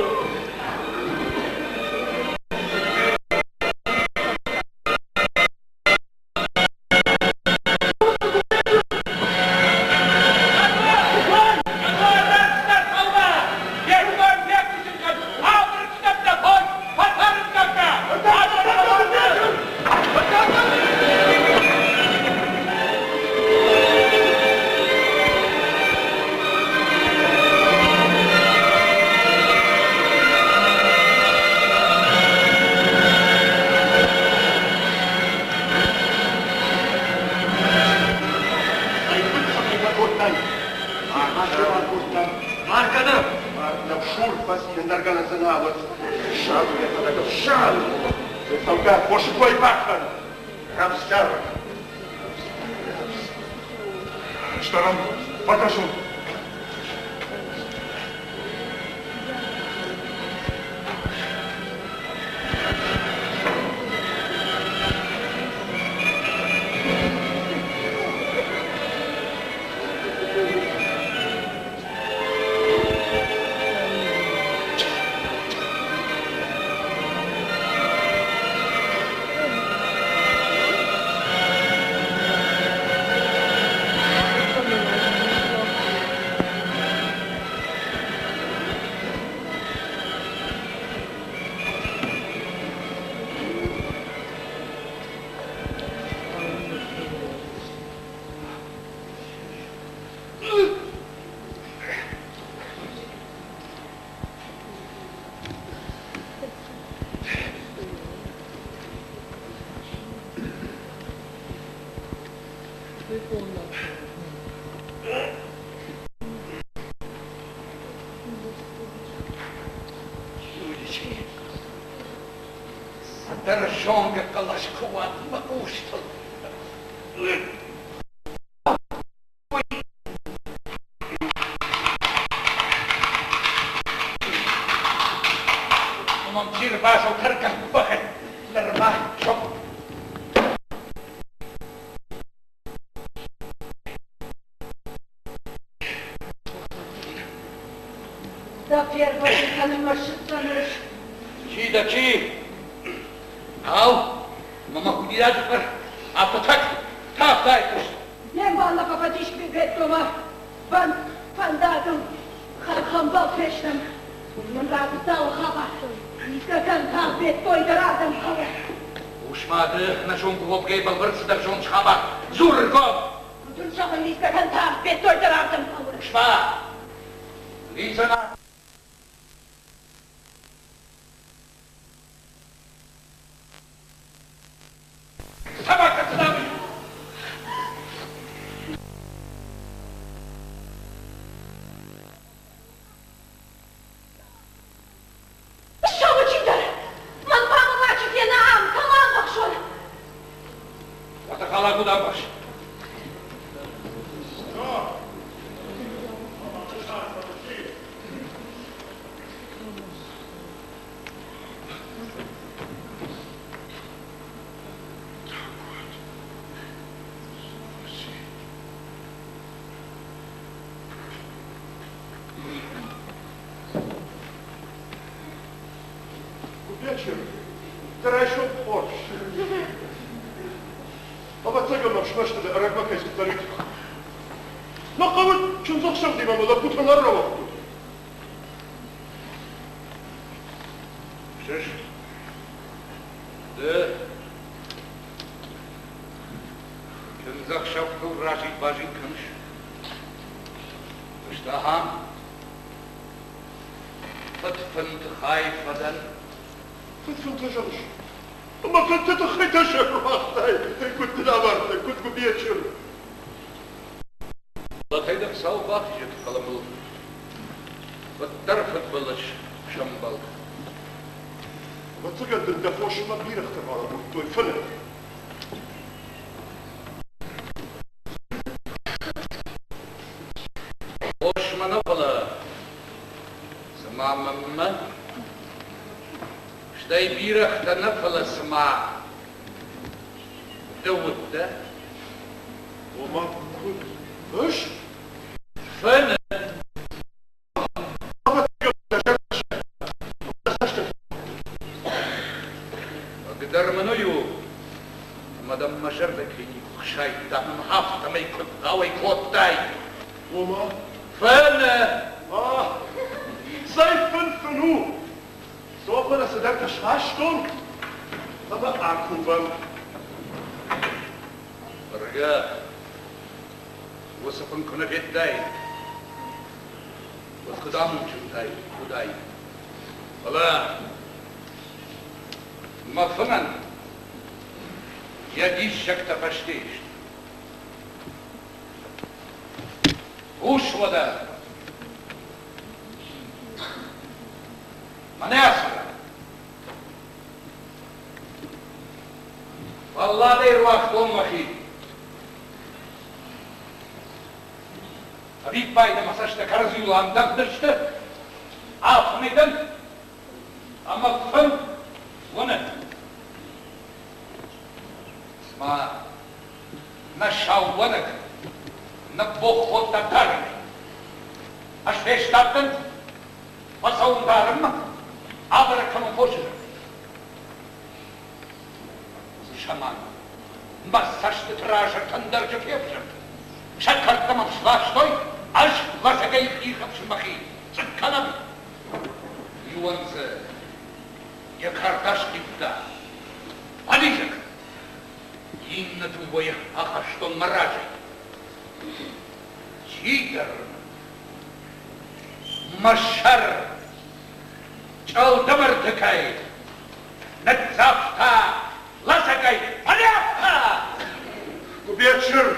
Стӕрӕм, фӕкӕсон. Цыдӕр зонгӕ хъӕлӕс куы уад мӕ хъустыл. Мам чи рбашел тӕргӕппӕхӕй нырма сop. Дӕ фервӕзын кӕнынмӕ ссыдтӕн ӕз. Чи дӕ, чи? Ау, мӕ мӕ худинаджы хъӕр афтӕ так, тагъд айхъуыст. Ме мбал нӕ фӕфӕдис Бетомӕ фӕндагыл хӕрхӕмбӕлд фестӕм. Уый мын радзырдта уӕ хабар. Лидзгӕ кӕн, тагъд Бетойы дӕр ардӕм хъӕуы. Ус ма ды нӕ зонгӕ уӕвгӕй бӕлвырд цыдӕр зоныс хабар. Дзур ӕргом! Куыд ын зӕгъын, лидзгӕ кӕн, тагъд Бетойы дӕр ардӕм хъӕуы. Ус ма, лидзӕн Собака сюда! Ссӕуы чидӕр! Мӕн хъуамӕ мачи фена ам, кӕм амбӕхсон? Уӕдӕ куыд амбӕхс? Купечер, дӕ райсом хорз. Ӕвӕццӕгӕн мӕм смӕсты дӕ ӕрӕгмӕ кӕй цыдтӕн, уый тыххӕй. Нӕ хъӕуы чындзӕхсӕвтимӕ мӕ лӕппутӕ нӕ рауагътой. Хъусыс? Ды чындзӕхсӕвтыл разил-базил кӕныс? Ысты ахӕм. Фыдфынты хай фӕдӕн. Фыдфынтӕ зӕгъыс? Ӕмӕ фынты тыххӕй дӕ сӕр руагътай, куыд дын амардтӕн, куыд гуыбечыр? Фӕлӕ дӕ Хуыцау бахизӕд, фӕлӕ мыл уӕддӕр фыдбылыз сӕмбӕлд. Ӕвӕццӕгӕн дын дӕ фосмӕ бирӕгътӕ балӕбурдтой фыны. Фосмӕ нӕ, фӕлӕ цыма мӕнмӕ, стӕй бирӕгътӕ нӕ, фӕлӕ цыма ды уыдтӕ. Ома куыд? Ӕз? Фыны. Хъыгдар мын уый у, ӕмӕ дӕм мӕ зӕрдӕ кӕй никуы хсайдта, мӕ афтӕмӕй куыд хъӕуӕй кодтай. Ома? Фыны. Цӕй фын фын у? Цопаны цыдӕртӕ схастон ӕмӕ акувӕм. Бӕргӕ, уыцы фын куы нӕ федтаин, уӕд куыд амондджынтӕй уыдаид. Фӕлӕ мӕ фынӕн йӕ диссӕгтӕ фӕсте сты. Хъус уӕдӕ! Мӕнӕ ацы ран. Фӕлладӕй руагътон мӕхи. Ӕвиппайды мӕ цӕстӕ кӕрӕдзиуыл андӕгъдысты, афынӕй дӕн ӕмӕ фын уынын. Цыма нӕ сау уӕныг ныббогъ кодта тӕрынӕй. Ӕз фестадтӕн, фӕцӕуын дарынмӕ, абӕрӕг кӕнон фосы зӕрдӕ. Уыцы заман мӕ цӕстыты раз ӕртӕндӕрджы февзӕрд. Сӕ кӕрдтӕ мӕм сластой, ӕз лӕдзӕгӕй ирхӕфсын мӕхи, цъыкк кӕнӕм. Иуӕн дзы йӕ кард асхъиудта. Алидзӕг! Иннӕ дыууӕйы ахастон мӕ разӕй. Чидӕр мӕ сӕр чъылдымырдыгӕй ныццавта лӕдзӕгӕй, фӕлӕ Гуыбечыр,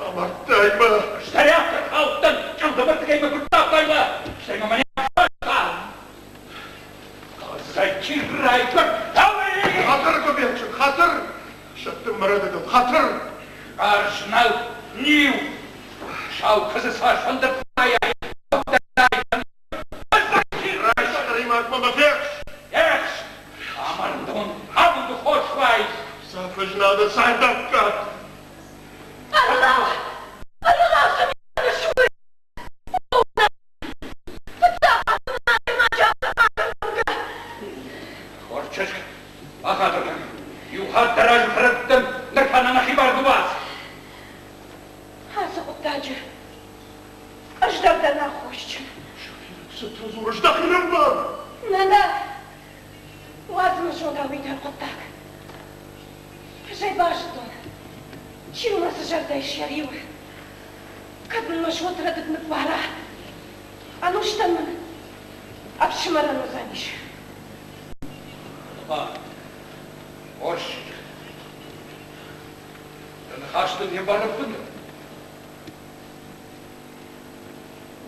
амардтай мӕ! Стӕй афтӕ хаудтӕн, чъылдымырдыгӕй мӕ куы ныццавтай мӕ, стӕй мӕ мӕнӕ афарста. Кӕцӕй чи райгуырд, Хатыр, Гуыбечыр, хатыр! Сӕттын мӕ рӕдыдыл, хатыр! Карз нӕу, ниу! Сау куыдзы цас фӕнды фынӕйӕ, Райсӕримаг мӕ фехс! Ехс! Амардон, амонды хорз уай! Сӕ фызнады цардаккаг! Ӕрлӕу! Ӕрлӕу, цы ми кӕныс уый? Фыццаг хатт мын адӕймаджы афтӕ хатыргӕнгӕ! Хорз чызг, бахатыр кӕн. Иу хатт дӕ разы фӕрӕдтӕн, ныр та нӕ нӕхи бар ныууадз. Ацы хъуыддаджы ӕз дӕр дӕн аххосджын. Цытӕ дзурыс, дӕхи нымбар! Нӕ, нӕ, уадз мӕ зона уый дӕр хъуыддаг. Ӕз ӕй базыдтон, чи у мӕ цы зӕрдӕ ис йӕ риуы. Кӕд мын мӕ сонт рӕдыд ныббара, ӕнустӕм мын ӕфсымӕрӕн уыдзӕнис. Ма, хорз чызг, дӕ ныхас дын не мбарын ӕппындӕр.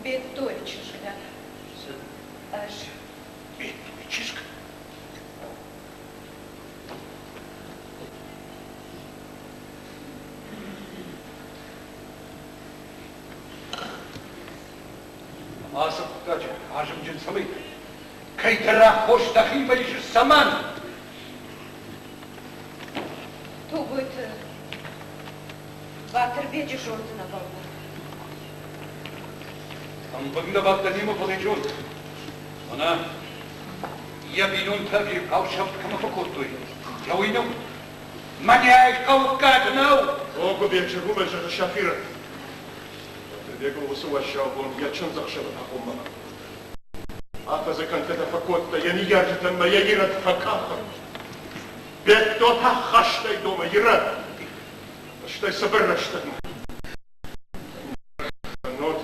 Бедтойы чызг дӕн. Цы? Ӕз. Бедтойы чызг? Ацы хъуыддаджы азымджын цӕмӕй дӕ? Кӕйдӕр аххос дӕхимӕ исыс цӕмӕн? Тогойты Батырбеджы зонд нӕ бӕллы. Ӕмбырд нӕ бадтӕнимӕ фӕлӕ зонд. Мӕнӕ йӕ бинонтӕ ӕвирхъау сӕфт кӕмӕ фӕкодтой, йӕ уый нӕу. Мӕнӕй хъӕуккаг нӕу! О, Гуыбечыр, уымӕн зӕгъы Сафирӕт. Батырбегыл уыцы уӕззау бон йӕ чындзӕхсӕвы агъоммӕ афӕдзы кӕндтытӕ фӕкодта, йӕ ныййарджытӕн ма йӕ ирӕд фӕкъахыр. Бедто та хӕстӕй домы ирӕд, стӕй цыбыр рӕстӕгмӕ. Кӕннод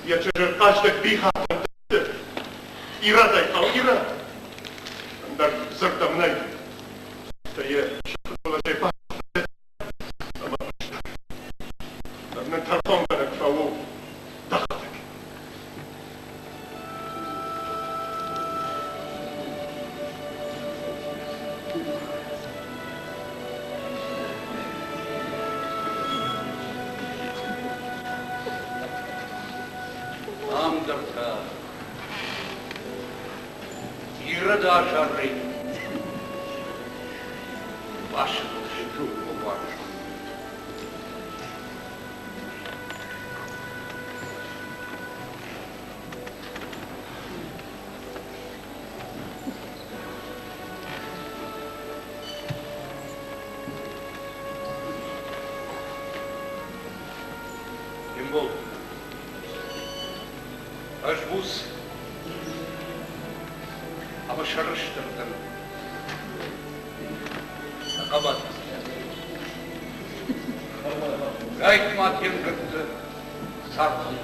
йӕ чызджы хъӕздыг бихатӕн дӕтты. Ирӕдӕй хъӕуы ирӕд. Ӕндӕр дзырд ӕм нӕй. Стӕй йӕ сыфы ӕмӕ фӕстаг. Ныр тӕрхонгӕнӕг фӕуы дӕхӕдӕг. Ам дӕр та Ирод азарӕй бацыдысты уарзон. Тембол, ӕз буц ӕмӕ сӕрыстыр дӕн дӕ хъӕбатырдзинадӕй. Гайтма темгӕртты цардыл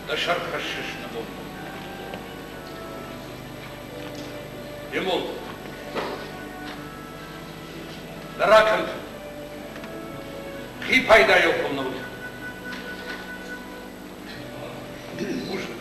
дӕ сӕр хӕссыс нӕ бон. Тембол, дӕ ракӕнд хи пайдайыл куы нӕ уыд. Бузныг.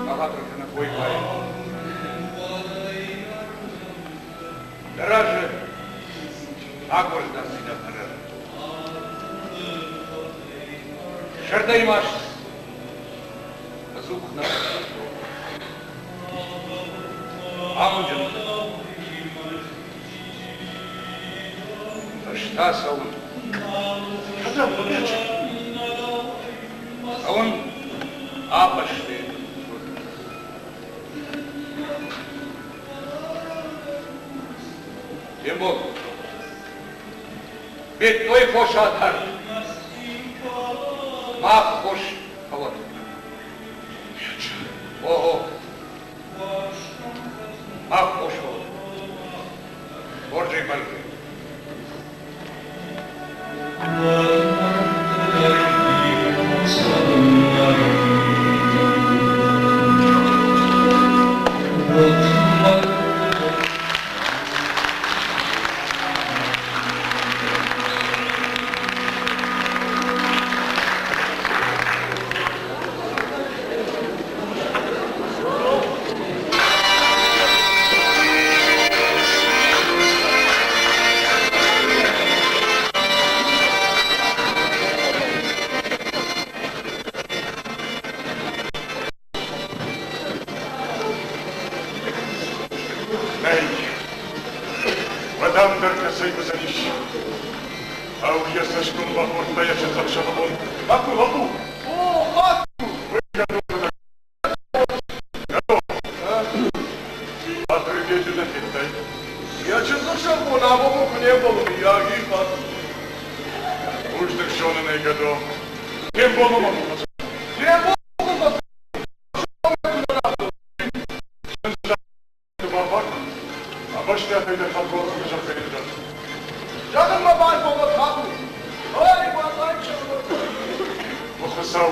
Бахатыр кӕнӕт Ойбай. Дӕ разы агуырздӕндзинад ӕрӕры. Зӕрдӕйы маст ӕдзух нӕ Амонджын Ӕз та цӕуын. Кӕдӕм, Бабече? Цӕуын абӕсты. Тембол, Бедтой фос атар. Мах фос фӕуӕд. Ого, мах фос фӕуӕд. Хорзӕй бӕлгӕ. Нӕй, уӕд ам дӕр кӕцӕй уыдзӕнис? Ау, йӕ цӕсгом бахордта йӕ чындзӕхсӕвы бон. Лӕппу, лӕппу! О, хатт! Батырбеджы нӕ федтай? Йӕ чындзӕхсӕв бон абон куы не мбӕлы, мыййаг, и хатт. Бузныг зонын ӕй, Гӕдо. Темболмӕ ма фӕцу. Тембол Ӕвӕстиатӕй дӕр фӕдзордзӕн зӕрдӕйы дӕр. Зӕгъын-ма Барболат Хату. Ой, базай О Хуыцау,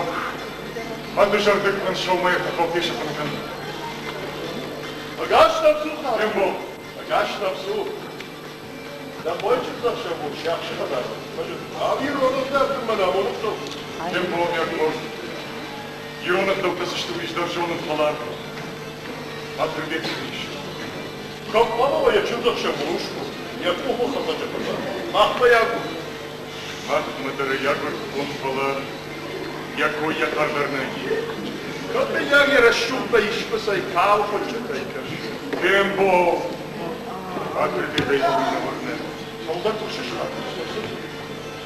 ӕдызӕрдыг мын сӕумӕйы тыххӕй фесӕфын кӕн. Ӕгас дӕм цу, Хату. Тембол. Ӕгас дӕм цу. Дӕ хойы чындзӕхсӕв бон сиахсы хӕдзармӕ. Ау, ирон ӕгъдӕутты мӕн амонын хъӕуы. Тембол, ме рдхорд. Ирон ӕгъдӕуттӕ цы сты, уый ӕз дӕр зонын, фӕлӕ. Батырбег ис. Кӕм хъуамӕ уа йӕ чындзӕхсӕвы усгур, йӕ къухылхӕцӕджы хуызӕн? Махмӕ йӕ агур. Махмӕ дӕр ӕй агуырдтон, фӕлӕ йӕ кой йӕ хъӕр дӕр нӕй. Кӕд мыййаг йӕ рӕсугъдмӕ искуыцӕй кауы хуынчъытӕй кӕсы? Тембол! Батырбегӕй уый нӕ уырны. Цӕуылдӕр тыхсыс, цы?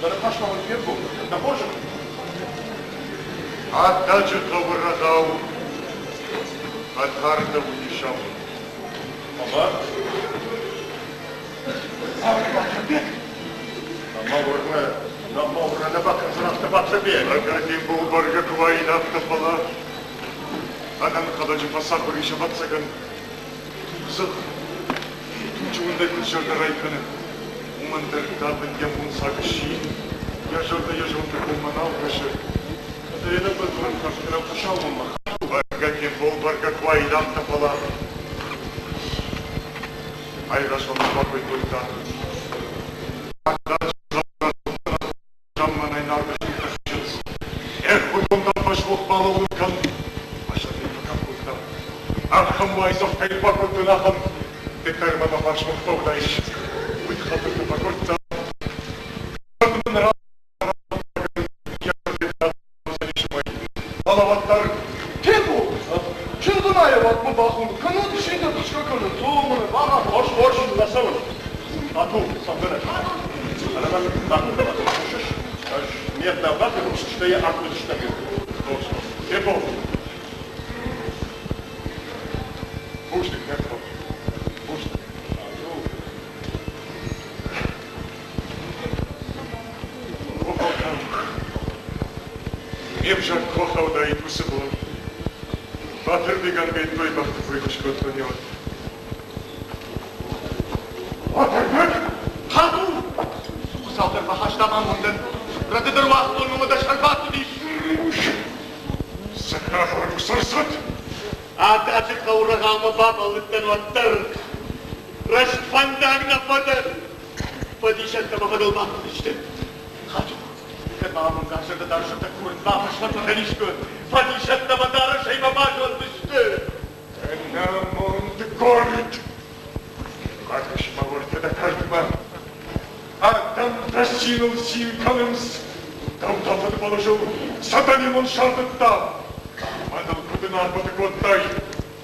Дӕ ныхас ма мын фергом кӕн, дӕ хорзӕхӕй. Ӕддаджы хъӕуы рӕгъау фӕтардӕуыди сабыр. Ӕмӕ Батырбег! Нӕ уырны, нӕ уырны, нӕ бакӕндзӕн афтӕ Батырбег! Ӕгӕр Тембол бӕргӕ куы уаид афтӕ, фӕлӕ ӕнӕнхъӕлӕджы фӕцахуыр ис, ӕвӕццӕгӕн, тугдзых, туджы уындӕй куыд зӕрдӕрай кӕны, уымӕн дӕр давын йӕ монцаг сси, йӕ зӕрдӕ йӕ зонды коммӕ нал кӕсы. Ӕндӕр йӕ нӕбӕлдзурӕн кӕртгӕрӕн Хуыцаумӕ Бӕргӕ Тембол бӕргӕ куы уаид афтӕ, фӕлӕ айразмӕ мын бакой кодта. Замманай нарды хилтӕ хизынц. Ӕрхуыдон дӕм фӕсмох балӕууын кӕн. Фӕсӕрдӕй фӕкӕф кодта. Ахӕм уайдзӕфтӕй бакодтон, ахӕм. Ды дӕр мӕ мӕ фарсмӕ куы фӕуыдаис, уый хатыртӕ фӕкодта. Кӕд мын Фӕлӕ уӕддӕр Тембол, чындзы ма йӕ уатмӕ бахуын, кӕннод исчи тыхсгӕ кӕны, цом ӕмӕ хорз, хорз, нӕ цӕуын. Ату, цӕугӕнӕг. Ӕнӕмӕнг бакодта. Хъусыс, ӕз ме рдӕм бакӕнон, стӕй йӕ акодзыстӕм. Хорз, Тембол. Бузныг, Тембол. Бузныг. Ату. Ме взаг куы ахаудаид уыцы бон, Батырбегӕн Бедтойы бӕхты кой куы скодтон, уӕд. Батырбег! Хату! Хуыцау дӕр фӕхаста амондӕн. Рӕдыд ӕруагътон ӕмӕ дӕ сӕр бахъуыдис. Цы хабар у, сӕрсӕт? Ададжы хъӕуы рӕгъаумӕ бабӕллыдтӕн уӕддӕр. Рӕстфӕндаг нӕ фӕдӕн. Фӕдисӕттӕ мӕ фӕдыл бахудысты. Хату, кӕд ма амонгӕ зӕрдӕдарсӕттӕ курын бафӕсвӕд уыдзӕн искуы, фӕдисӕттӕ мӕ дарӕсӕй мӕ базондзысты. Ӕнамонд горд! Бакӕс-ма уӕртӕ дӕ кӕртмӕ. Адӕм дӕ циныл цин кӕнынц. Дӕу та фыдбылызыл сатанимон сардыдта. Мӕныл куыд ын арфӕтӕ кодтай,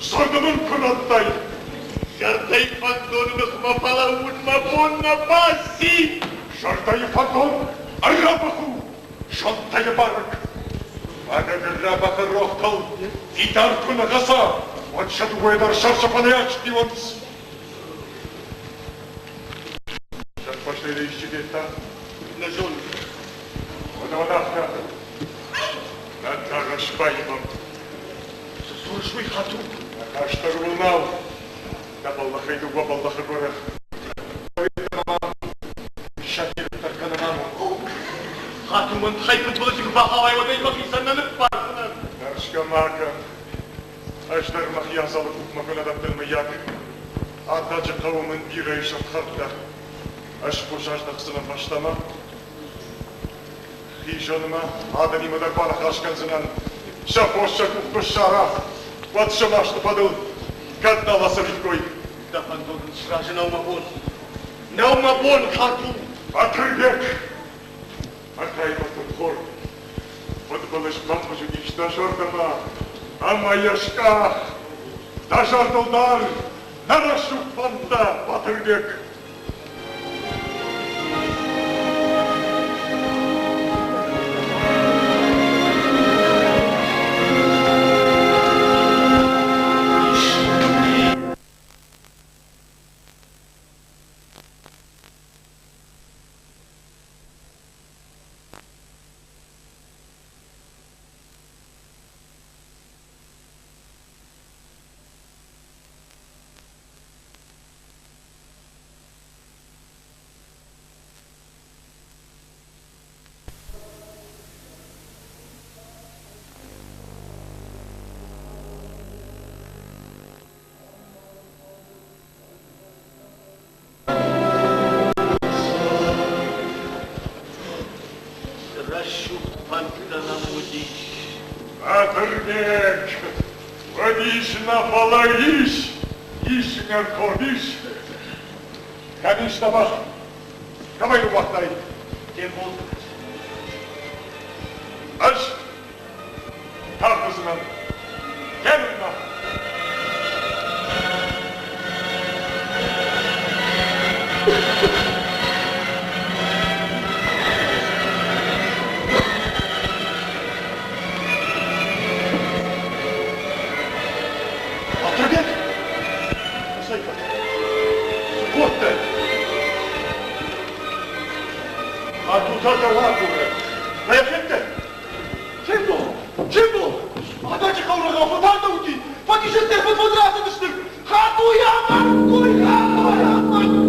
зӕрдӕ мын куы радтай. Зӕрдӕйы фӕндоны ныхмӕ фӕлӕууын мӕ бон нӕ баци. Зӕрдӕйы фӕндон ӕррабӕх у, зондтӕ барӕг. Барӕг ӕррабӕхы рохтыл фидар куы нӕ хӕца, уӕд сӕ дыууӕ дӕр сӕрсӕфӕнӕй асхъиуынц. Зӕрдбастӕй дӕ исчи федта? Нӕ зонын. Уӕдӕ уӕд афтӕ. Нӕ дарӕс баивӕм. Цы дзурыс уый, Хату? Нӕ кӕстӕр уыл нал. Дӕ бӕллӕхӕй дыууӕ бӕллӕхы горӕ. Сатирдӕр кӕнын амонд. Хату мын тыхӕй фыдбылызы куы бахауай, уӕд ӕй мӕхицӕн нӕ ныббардзынӕн. Тӕрсгӕ ма кӕн. Ӕз дӕр мӕхи адзалы къухмӕ куы нӕ дӕттын, мыййаг. Ададжы хъӕуы мын бирӕ ис ӕфхӕрдтӕ. Ӕз хорз аздӕхдзынӕн фӕстӕмӕ. Хизӕнмӕ адӕмимӕ дӕр баныхас кӕндзынӕн. Сӕ фос сӕ къух куы ссара, уӕд сӕ масты фӕдыл кӕд нал ацӕуиккой. Дӕ фӕндон ын сразы нӕу мӕ бон. Нӕу мӕ бон, Хату! Батырбег! Ӕртӕймӕ хор. Фыдбылыз бахъуызыдис дӕ зӕрдӕмӕ ӕмӕ йӕ скъах. Дӕ зӕрдыл дар нӕ рӕсугъд фӕндтӕ, Батырбег! нӕ, фӕлӕ ис, ис ӕрдхорд, ис. Кӕм ис дӕ бӕх? Кӕм ӕй ныууагътай? Тембол. Ӕз тагъд уыдзынӕн. Кӕнынмӕ. Батырбег! Цӕй фӕдыл? Цы кодтай? Хату та дӕу агуры. Нӕ йӕ федтай? Тембол! Тембол! Ададжы хъӕурӕгау фӕтардӕуыди! Фӕдисӕттӕ фӕд-фӕд рацыдысты! Хатуйы амардтой! Хатуйы амардтой!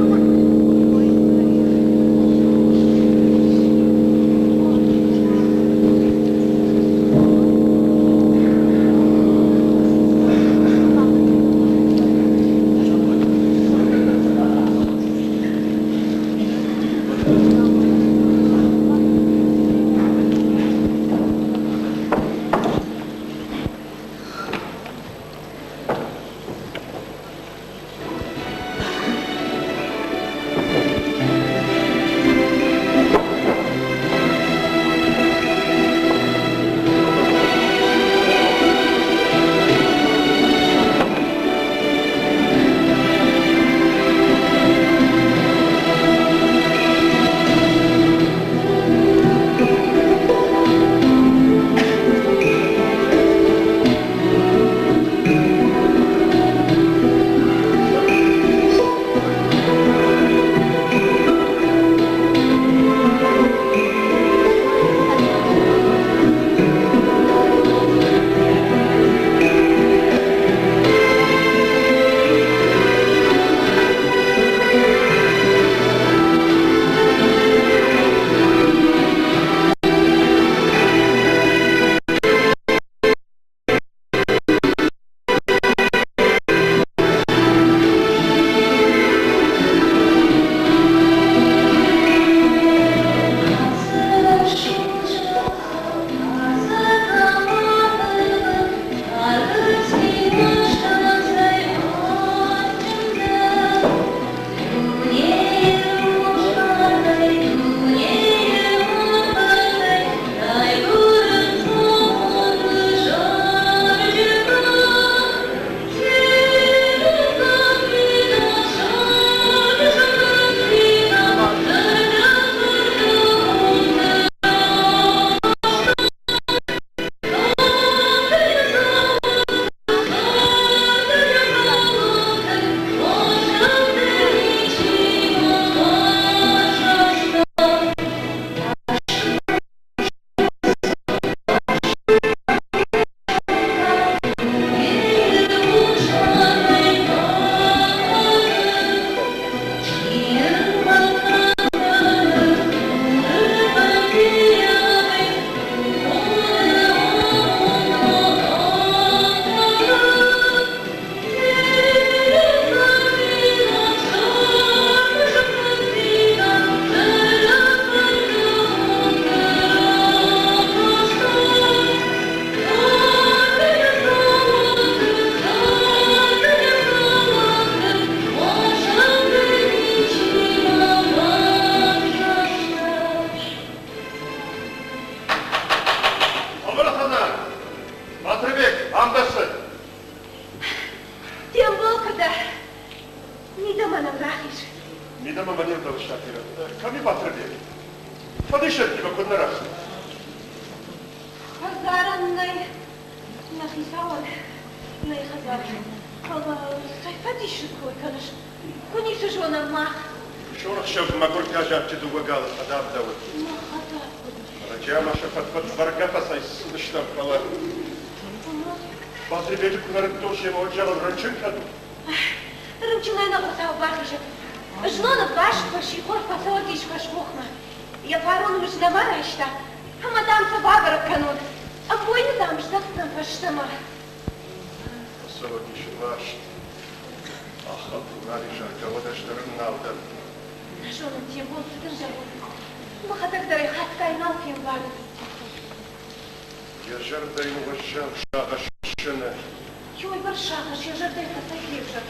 Уыйбӕрц сагъӕс йӕ зӕрдӕйы кӕцӕй февзӕрд?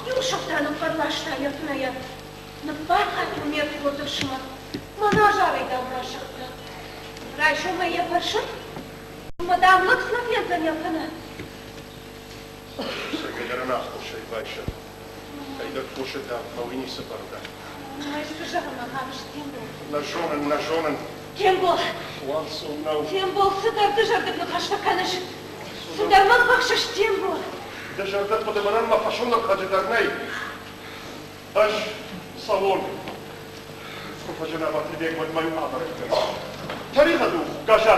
Иу сыф та ныхъхъӕр ласта йӕ фынӕйӕ. Ныббархатон ме рдхорд ӕфсымӕр, мӕн азарӕй, дам, расыгъта. Райсомӕй йӕ фӕрсын, ӕмӕ, дам, лӕг цы нӕ фендзӕн йӕ фыны. Сӕгӕдӕр ын аххосӕй байсӕфт. Кӕйдӕр фосы давдмӕ уый ницы бӕргӕ. Ӕз цы зӕгъын ахӕм Тембол? Нӕ зонын, нӕ зонын. Тембол! Уанцон нӕу. Тембол, цыдӕр дызӕрдыг ныхӕстӕ кӕныс. Цыдӕр мӕм быхсыс, Тембол. Дӕ зӕрдӕ хъуыды мӕнӕн мӕ фӕсонӕрхӕджы дӕр нӕй. Ӕз цӕуон. Куы фӕзына Батырбег, уӕд мӕ иу абӕрӕг кӕн. Тӕригъӕд у, Гӕза.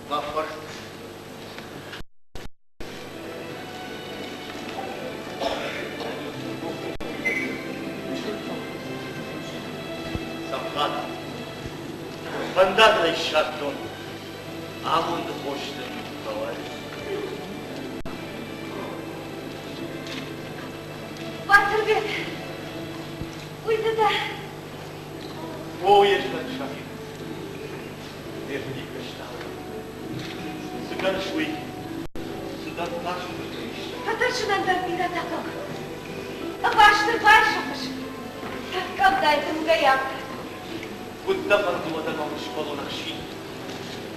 Бафхӕрд. Сахат. Фӕндаг ӕй ссардтон. Амонды хос дын фӕуай. Батырбег, уый ды дӕ? О, ес дӕн, Шамил. Ме фыди кӕстӕр. Цы кӕныс уый? Цыдӕр тас ис. Фӕтӕрсынӕн дӕр бирӕтӕ хъӕуы. Ӕваст ӕрбайсӕфыс. Тӕрккъӕвдайы дымгӕйы афтӕ. Куыд дӕ фӕнды уӕдӕ мӕ усбӕлон ӕхсин?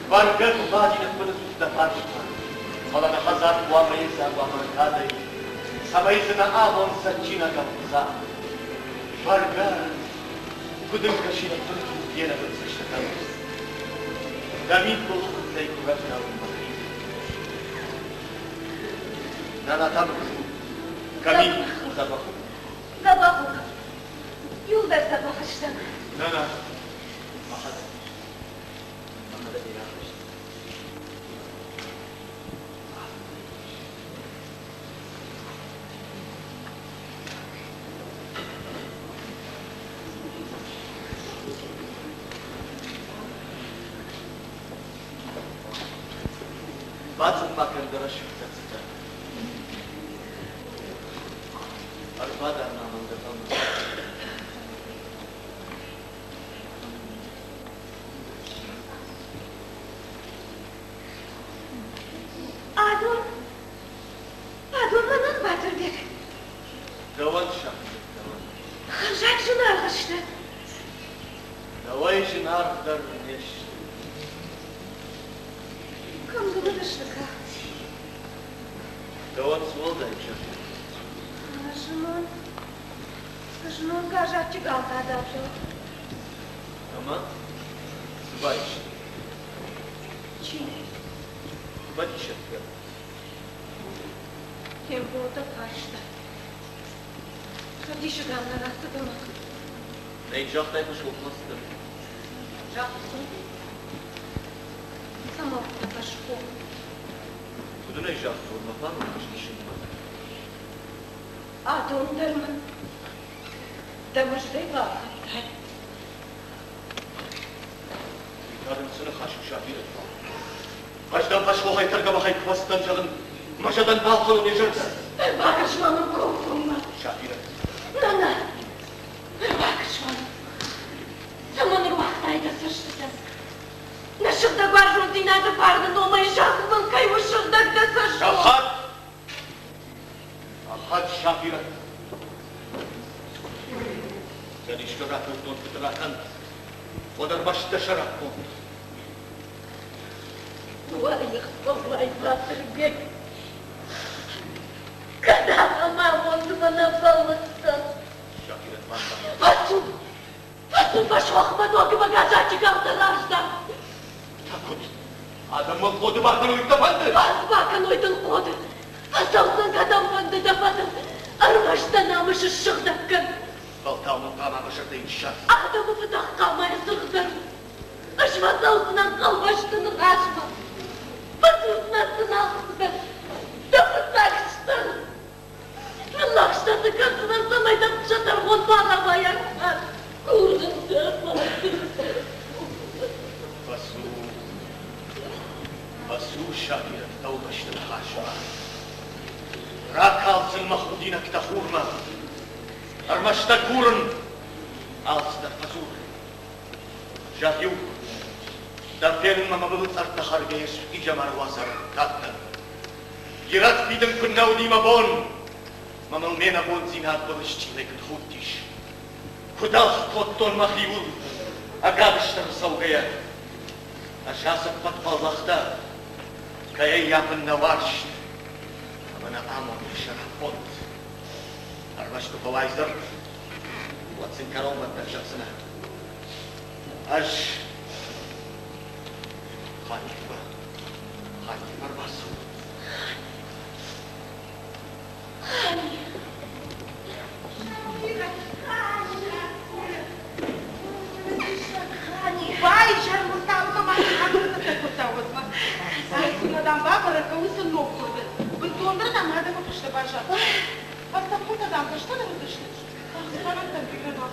Бӕргӕ куы бадин ӕппынӕдзух дӕ фарсмӕ, фӕлӕ нӕ хӕдзар хъуамӕ йедзаг уа бӕркадӕй, цӕмӕй дзы нӕ амонд цӕджджинаг ӕмпъуза. Бӕргӕ, куы дын кӕсин ӕппынӕдзух де нӕбын цӕстытӕм. Дӕ мидбылхудтӕй куы рӕвдауин мӕхи. Нана та мын кӕм и дзӕбӕх у? Дзӕбӕх у. Иуылдӕр дзӕбӕх стӕм. Нана, мӕхӕдӕг. Мӕхӕдӕг ӕй рахӕсдзынӕн. Бацыд ма кӕн дӕ рӕсугъд цӕстытӕ. Ӕрбадар ма мӕм дӕ фӕлмӕн. Адон, адон мӕнӕн Батырбег. Дӕуӕн сӕхи дӕуӕн. Хӕрзаг зынаргъ сты. Дӕуӕй зынаргъдӕр не сты. Кӕм дзы уыдысты, кӕ? Дӕуӕн цы уӕлдай зӕгъин? Знон, знон газаччы галтӕ адавтой. Ӕмӕ цы баисты? Чи? Фӕдисӕттӕ. Темботы фарста. Фӕдисы дам нӕ рацыд ӕмӕ. Нӕй загътай фӕсхохмӕ Загътон. Цӕмӕлттӕ фӕсхох. Куыд ын ӕй загътон, мӕ фарон ӕздисынмӕ. Адон дӕр мын дӕ мыздӕй балхӕдтай. Уый та дын цы ныхас у, Сафирӕт? Ӕз дӕм фӕсхохӕй тӕргӕ-бӕхӕй куы фӕцыдтӕн, зӕгъын, мӕ зӕрдӕн балхӕнон йӕ зӕрдӕ. Ӕрбакӕс-ма мӕм комкоммӕ. Сафирӕт. Нана, ӕрбакӕс-ма мӕм. Цӕмӕн ӕруагътай дӕ цӕстытӕ? Нӕ сыгъдӕг уарзондзинады фарны номӕй зӕгъ мын, кӕй у сыгъдӕг дӕ цӕсгом. Сахат! Сахат, Сафирӕт! Кӕд искӕ ракодтон фыдракӕнд, уӕд ӕрмӕст дӕ сӕраппонд. Уаих фӕуай, Батырбег, кӕд ахӕм амондмӕ нӕ бӕллыдтӕн. Сафирӕт бамбӕрста. Фӕцу, фӕцу фӕсхохмӕ ногмӕ газаччы галтӕ раздах. Та куыд? Адӕммӕ хъоды бакӕной дӕ фӕнды? Фӕнд бакӕной дын хъоды. Фӕцӕудзӕн кӕдӕм фӕнды дӕ фӕдыл. Ӕрмӕст дӕ намыс ссыгъдӕг кӕн. Фӕлтау мын хъама мӕ зӕрдӕйы ныссадз. Адӕмы фыдӕх хъамайы цыргъдӕр у. Ӕз фӕцӕудзынӕн хъӕубӕсты ныхасмӕ. Фӕцудынад цы нал уыдзӕн, дӕ фыццаг стӕн. Ныллӕгъстӕ дзы кӕндзынӕн, цӕмӕй дӕм сӕ тӕрхон ма рауайа. Курын дӕ, Фӕцу, фӕцу, Сафирӕт, дӕубӕсты ныхасмӕ. Ракалдзӕн мӕ худинӕгтӕ хурмӕ. Ӕрмӕст дӕ курын, алцыдӕр фӕдзур. Зӕгъ-иу, дӕ фенынмӕ мӕ былы цъӕрттӕ хӕргӕйӕ хъизӕмар уацары кадтӕн. Ирӕд фидын куыннӕ уыди мӕ бон, мӕ мыл ме нӕбондзинад былысчъилӕй куыд худтис. Куыд ӕлгъ кодтон мӕхиуыл, ӕгадыстӕм цӕугӕйӕ. Ӕз ацы ӕппӕт бӕллӕхтӕ кӕй ӕййафын нӕ уарзт ӕмӕ нӕ амонды сӕраппонд. Ӕрмӕст куы фӕуай дзырд, уӕд сын кӕронбӕттӕн зӕгъдзынӕ. Ӕз Ханифмӕ, Ханифмӕ ӕрбацӕуын. Байзӕр мыл цалынмӕ ма хӕдзары кодта, уӕдмӕ. Ай, дам, бабӕрӕг уыцы ног куырды. Бынтондӕр, дам, адӕмы фӕстӕ баззад. Ӕртӕхъуытӕ, дам, фӕстӕдӕр уыдысты. Ӕхсӕвӕнтӕм бирӕ нал.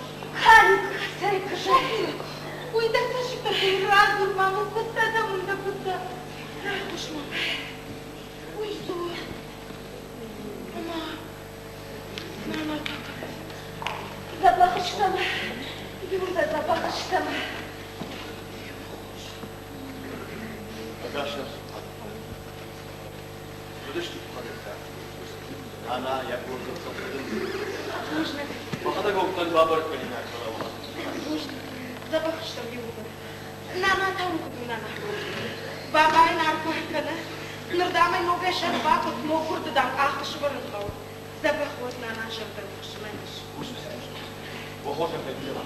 Уый дӕ цӕссыгтӕ кӕй радзур, ма мыл куыдтӕ дӕ мын дӕ куыдтӕ. Райхъус-ма. Уый цы у? Ӕмӕ мӕнӕ та Дзӕбӕх стӕм, иууылдӕр дзӕбӕх стӕм. Ӕгас нӕ Уыдыстут хӕдзӕрттӕ. Нана йӕ гордзӕн цӕххӕдын. Бузныг. Мӕхӕдӕг уыдтӕн бабӕрӕг кӕнинаг, фӕлӕ уа. Бузныг. Дзӕбӕх стӕм иууылдӕр. Нана та у куыд у, нана? Бабайы арфӕ кӕны. Ныр дам ӕй ногӕй сӕр бахъуыд, ноггуырды дам къахты сывӕрын хъӕуы. Дзӕбӕх уӕд нана зӕрдӕ рухсы мӕн ис. Бузныг, бузныг. Уӕ хорзӕхӕй бирӕ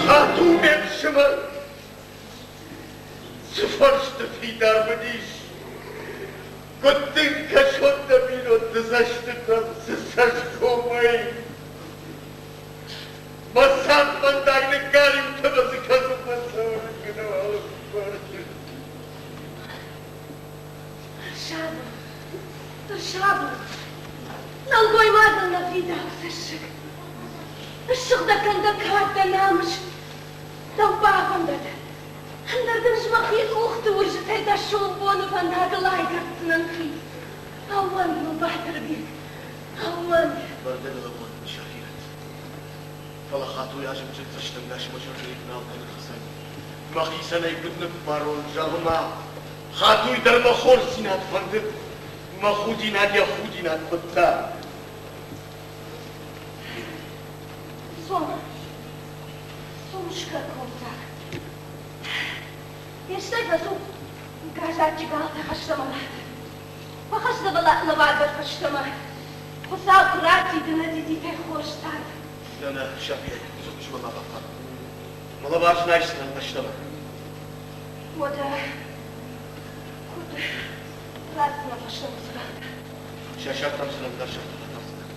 Хату ме фсымӕр, цы фӕрсты фидар мын ис, куыд дын кӕсон дӕ бинонты цӕстытӕм, цы цӕсгомӕй? Мӕ цардвӕндаг ныггалиутӕ мӕ дзы кӕнынмӕ цӕуын Сабыр, сабыр, нӕлгоймагыл нӕ фидауы цӕссыг. Ссыгъдӕг кӕн дӕ кад, дӕ намыс, дӕу бафӕндӕд. Ӕндӕр дын ӕз мӕхи къухты уырзытӕй дӕ сомбоны фӕндагыл айгӕрддзынӕн хид. Ӕууӕнд мыл, Батырбег, ӕууӕнд. Бӕргӕ дыл ӕууӕндын, Сафирӕт. Фӕлӕ Хатуйы азымджын цӕстӕнгас мӕ зӕрдӕйы куы нал кӕны хицӕн. Мӕхицӕн ӕй куыд ныббарон, зӕгъ-ма. Хатуй дӕр мӕ хорздзинад фӕндыд, мӕ худинаг йӕ худинаг хуыдта. Цом, цом скӕр комдзаг. Йе стӕй фӕцу газаччы галтӕ фӕстӕмӕ лад. Фӕхӕсс лӕвар дӕр фӕстӕмӕ. Хуыцау куы раттид нӕ дзидзитӕй хорз цард. Нӕ, нӕ, Сафиат, цъусмӕ ма бафхӕр. Мӕ лӕвар сын айсдзынӕн фӕстӕмӕ. Уӕдӕ куыд ратдзынӕ фӕстӕмӕ цы галтӕ? Сӕ сӕртӕм сын ӕндӕр сӕртӕ фӕтӕрдзынӕн.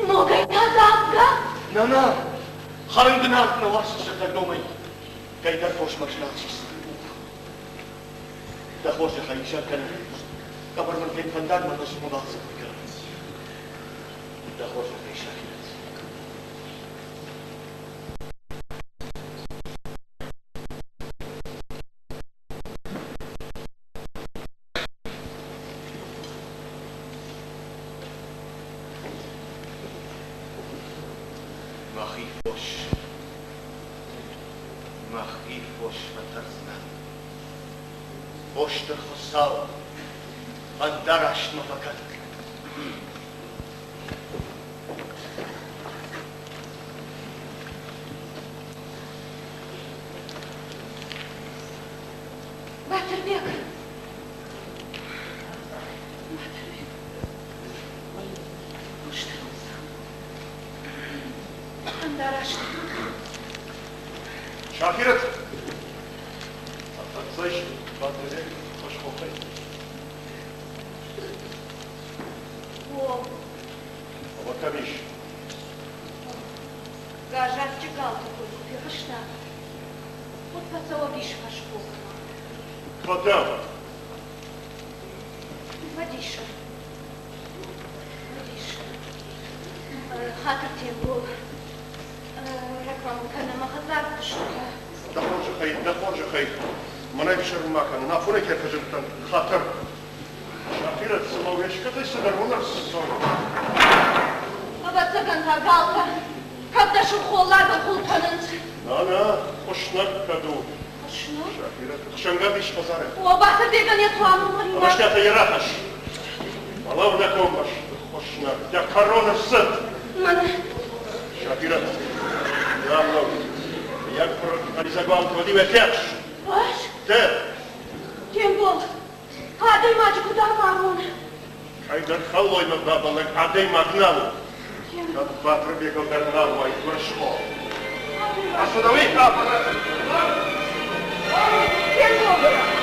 Ногӕй та давгӕ? Нӕ, нӕ, хӕрын дын арт нӕ уарзы сыгъдӕг номӕй. Кӕйдӕр фосмӕ нал систы. Дӕ хорзӕхӕй изӕр кӕнын. Къӕбӕр мын фен фӕндагмӕ мӕ зынмӕ балцӕггой кӕнынц. Дӕ хорзӕхӕй, Сафиат. Мӕхи фос, мӕхи фос фӕтӕрдзынӕн. О Стыр Хуыцау, фӕндараст мӕ фӕкӕн. Батырбег! Батырбег! О Стыр Хуыцау, фӕндараст мӕ фӕкӕн. Шафирӕт! Ӕрхӕццӕ ис Батырбег фӕсхохӕй. О. Ӕмӕ кӕм ис? Газаччы галты кой куы фехъуыста, уӕд фӕцӕуӕг ис фӕсхохмӕ. Кӕдӕм? Фӕдисы. Фӕдисы. Хатыр Тембол. Рекламӕ кӕнӕ мӕ хӕдзары куыстытӕ. Дӕ хорзӕхӕй, дӕ хорзӕхӕй, мӕнӕй фсӕрм ма кӕн, афонӕй кӕй фӕзындтӕн, хатыр. Сафирӕт, цыма уе скъӕтӕй цыдӕр уынӕр цӕуы. Ӕвӕццӕгӕн та галтӕ, кӕд дӕ сырх холлагыл хуыл кӕнынц. Нана, хуыснӕг кӕд у? Хуыснӕг? Сафирӕт, ӕхсӕнгард ис хӕдзары. О, Батырбегӕн йӕ туамыл хӕринаг. Ӕвӕстиатӕй йӕ рахӕсс. Фӕлӕуу нӕ комбӕсты хуыснӕг, дӕ кӕрон ӕрцыд. Мӕнӕ. Сафирӕт, лӕуу, йӕ куырд уӕд-иу фехс. Ӕз? Ды. Тембол, адӕймаджы куыд амарон? Кӕйдӕр фӕллоймӕ бабӕллӕг адӕймаг нал у. Кӕд Батырбегыл дӕр нал уай гуырысхо. Ацыдӕуи? Тембол!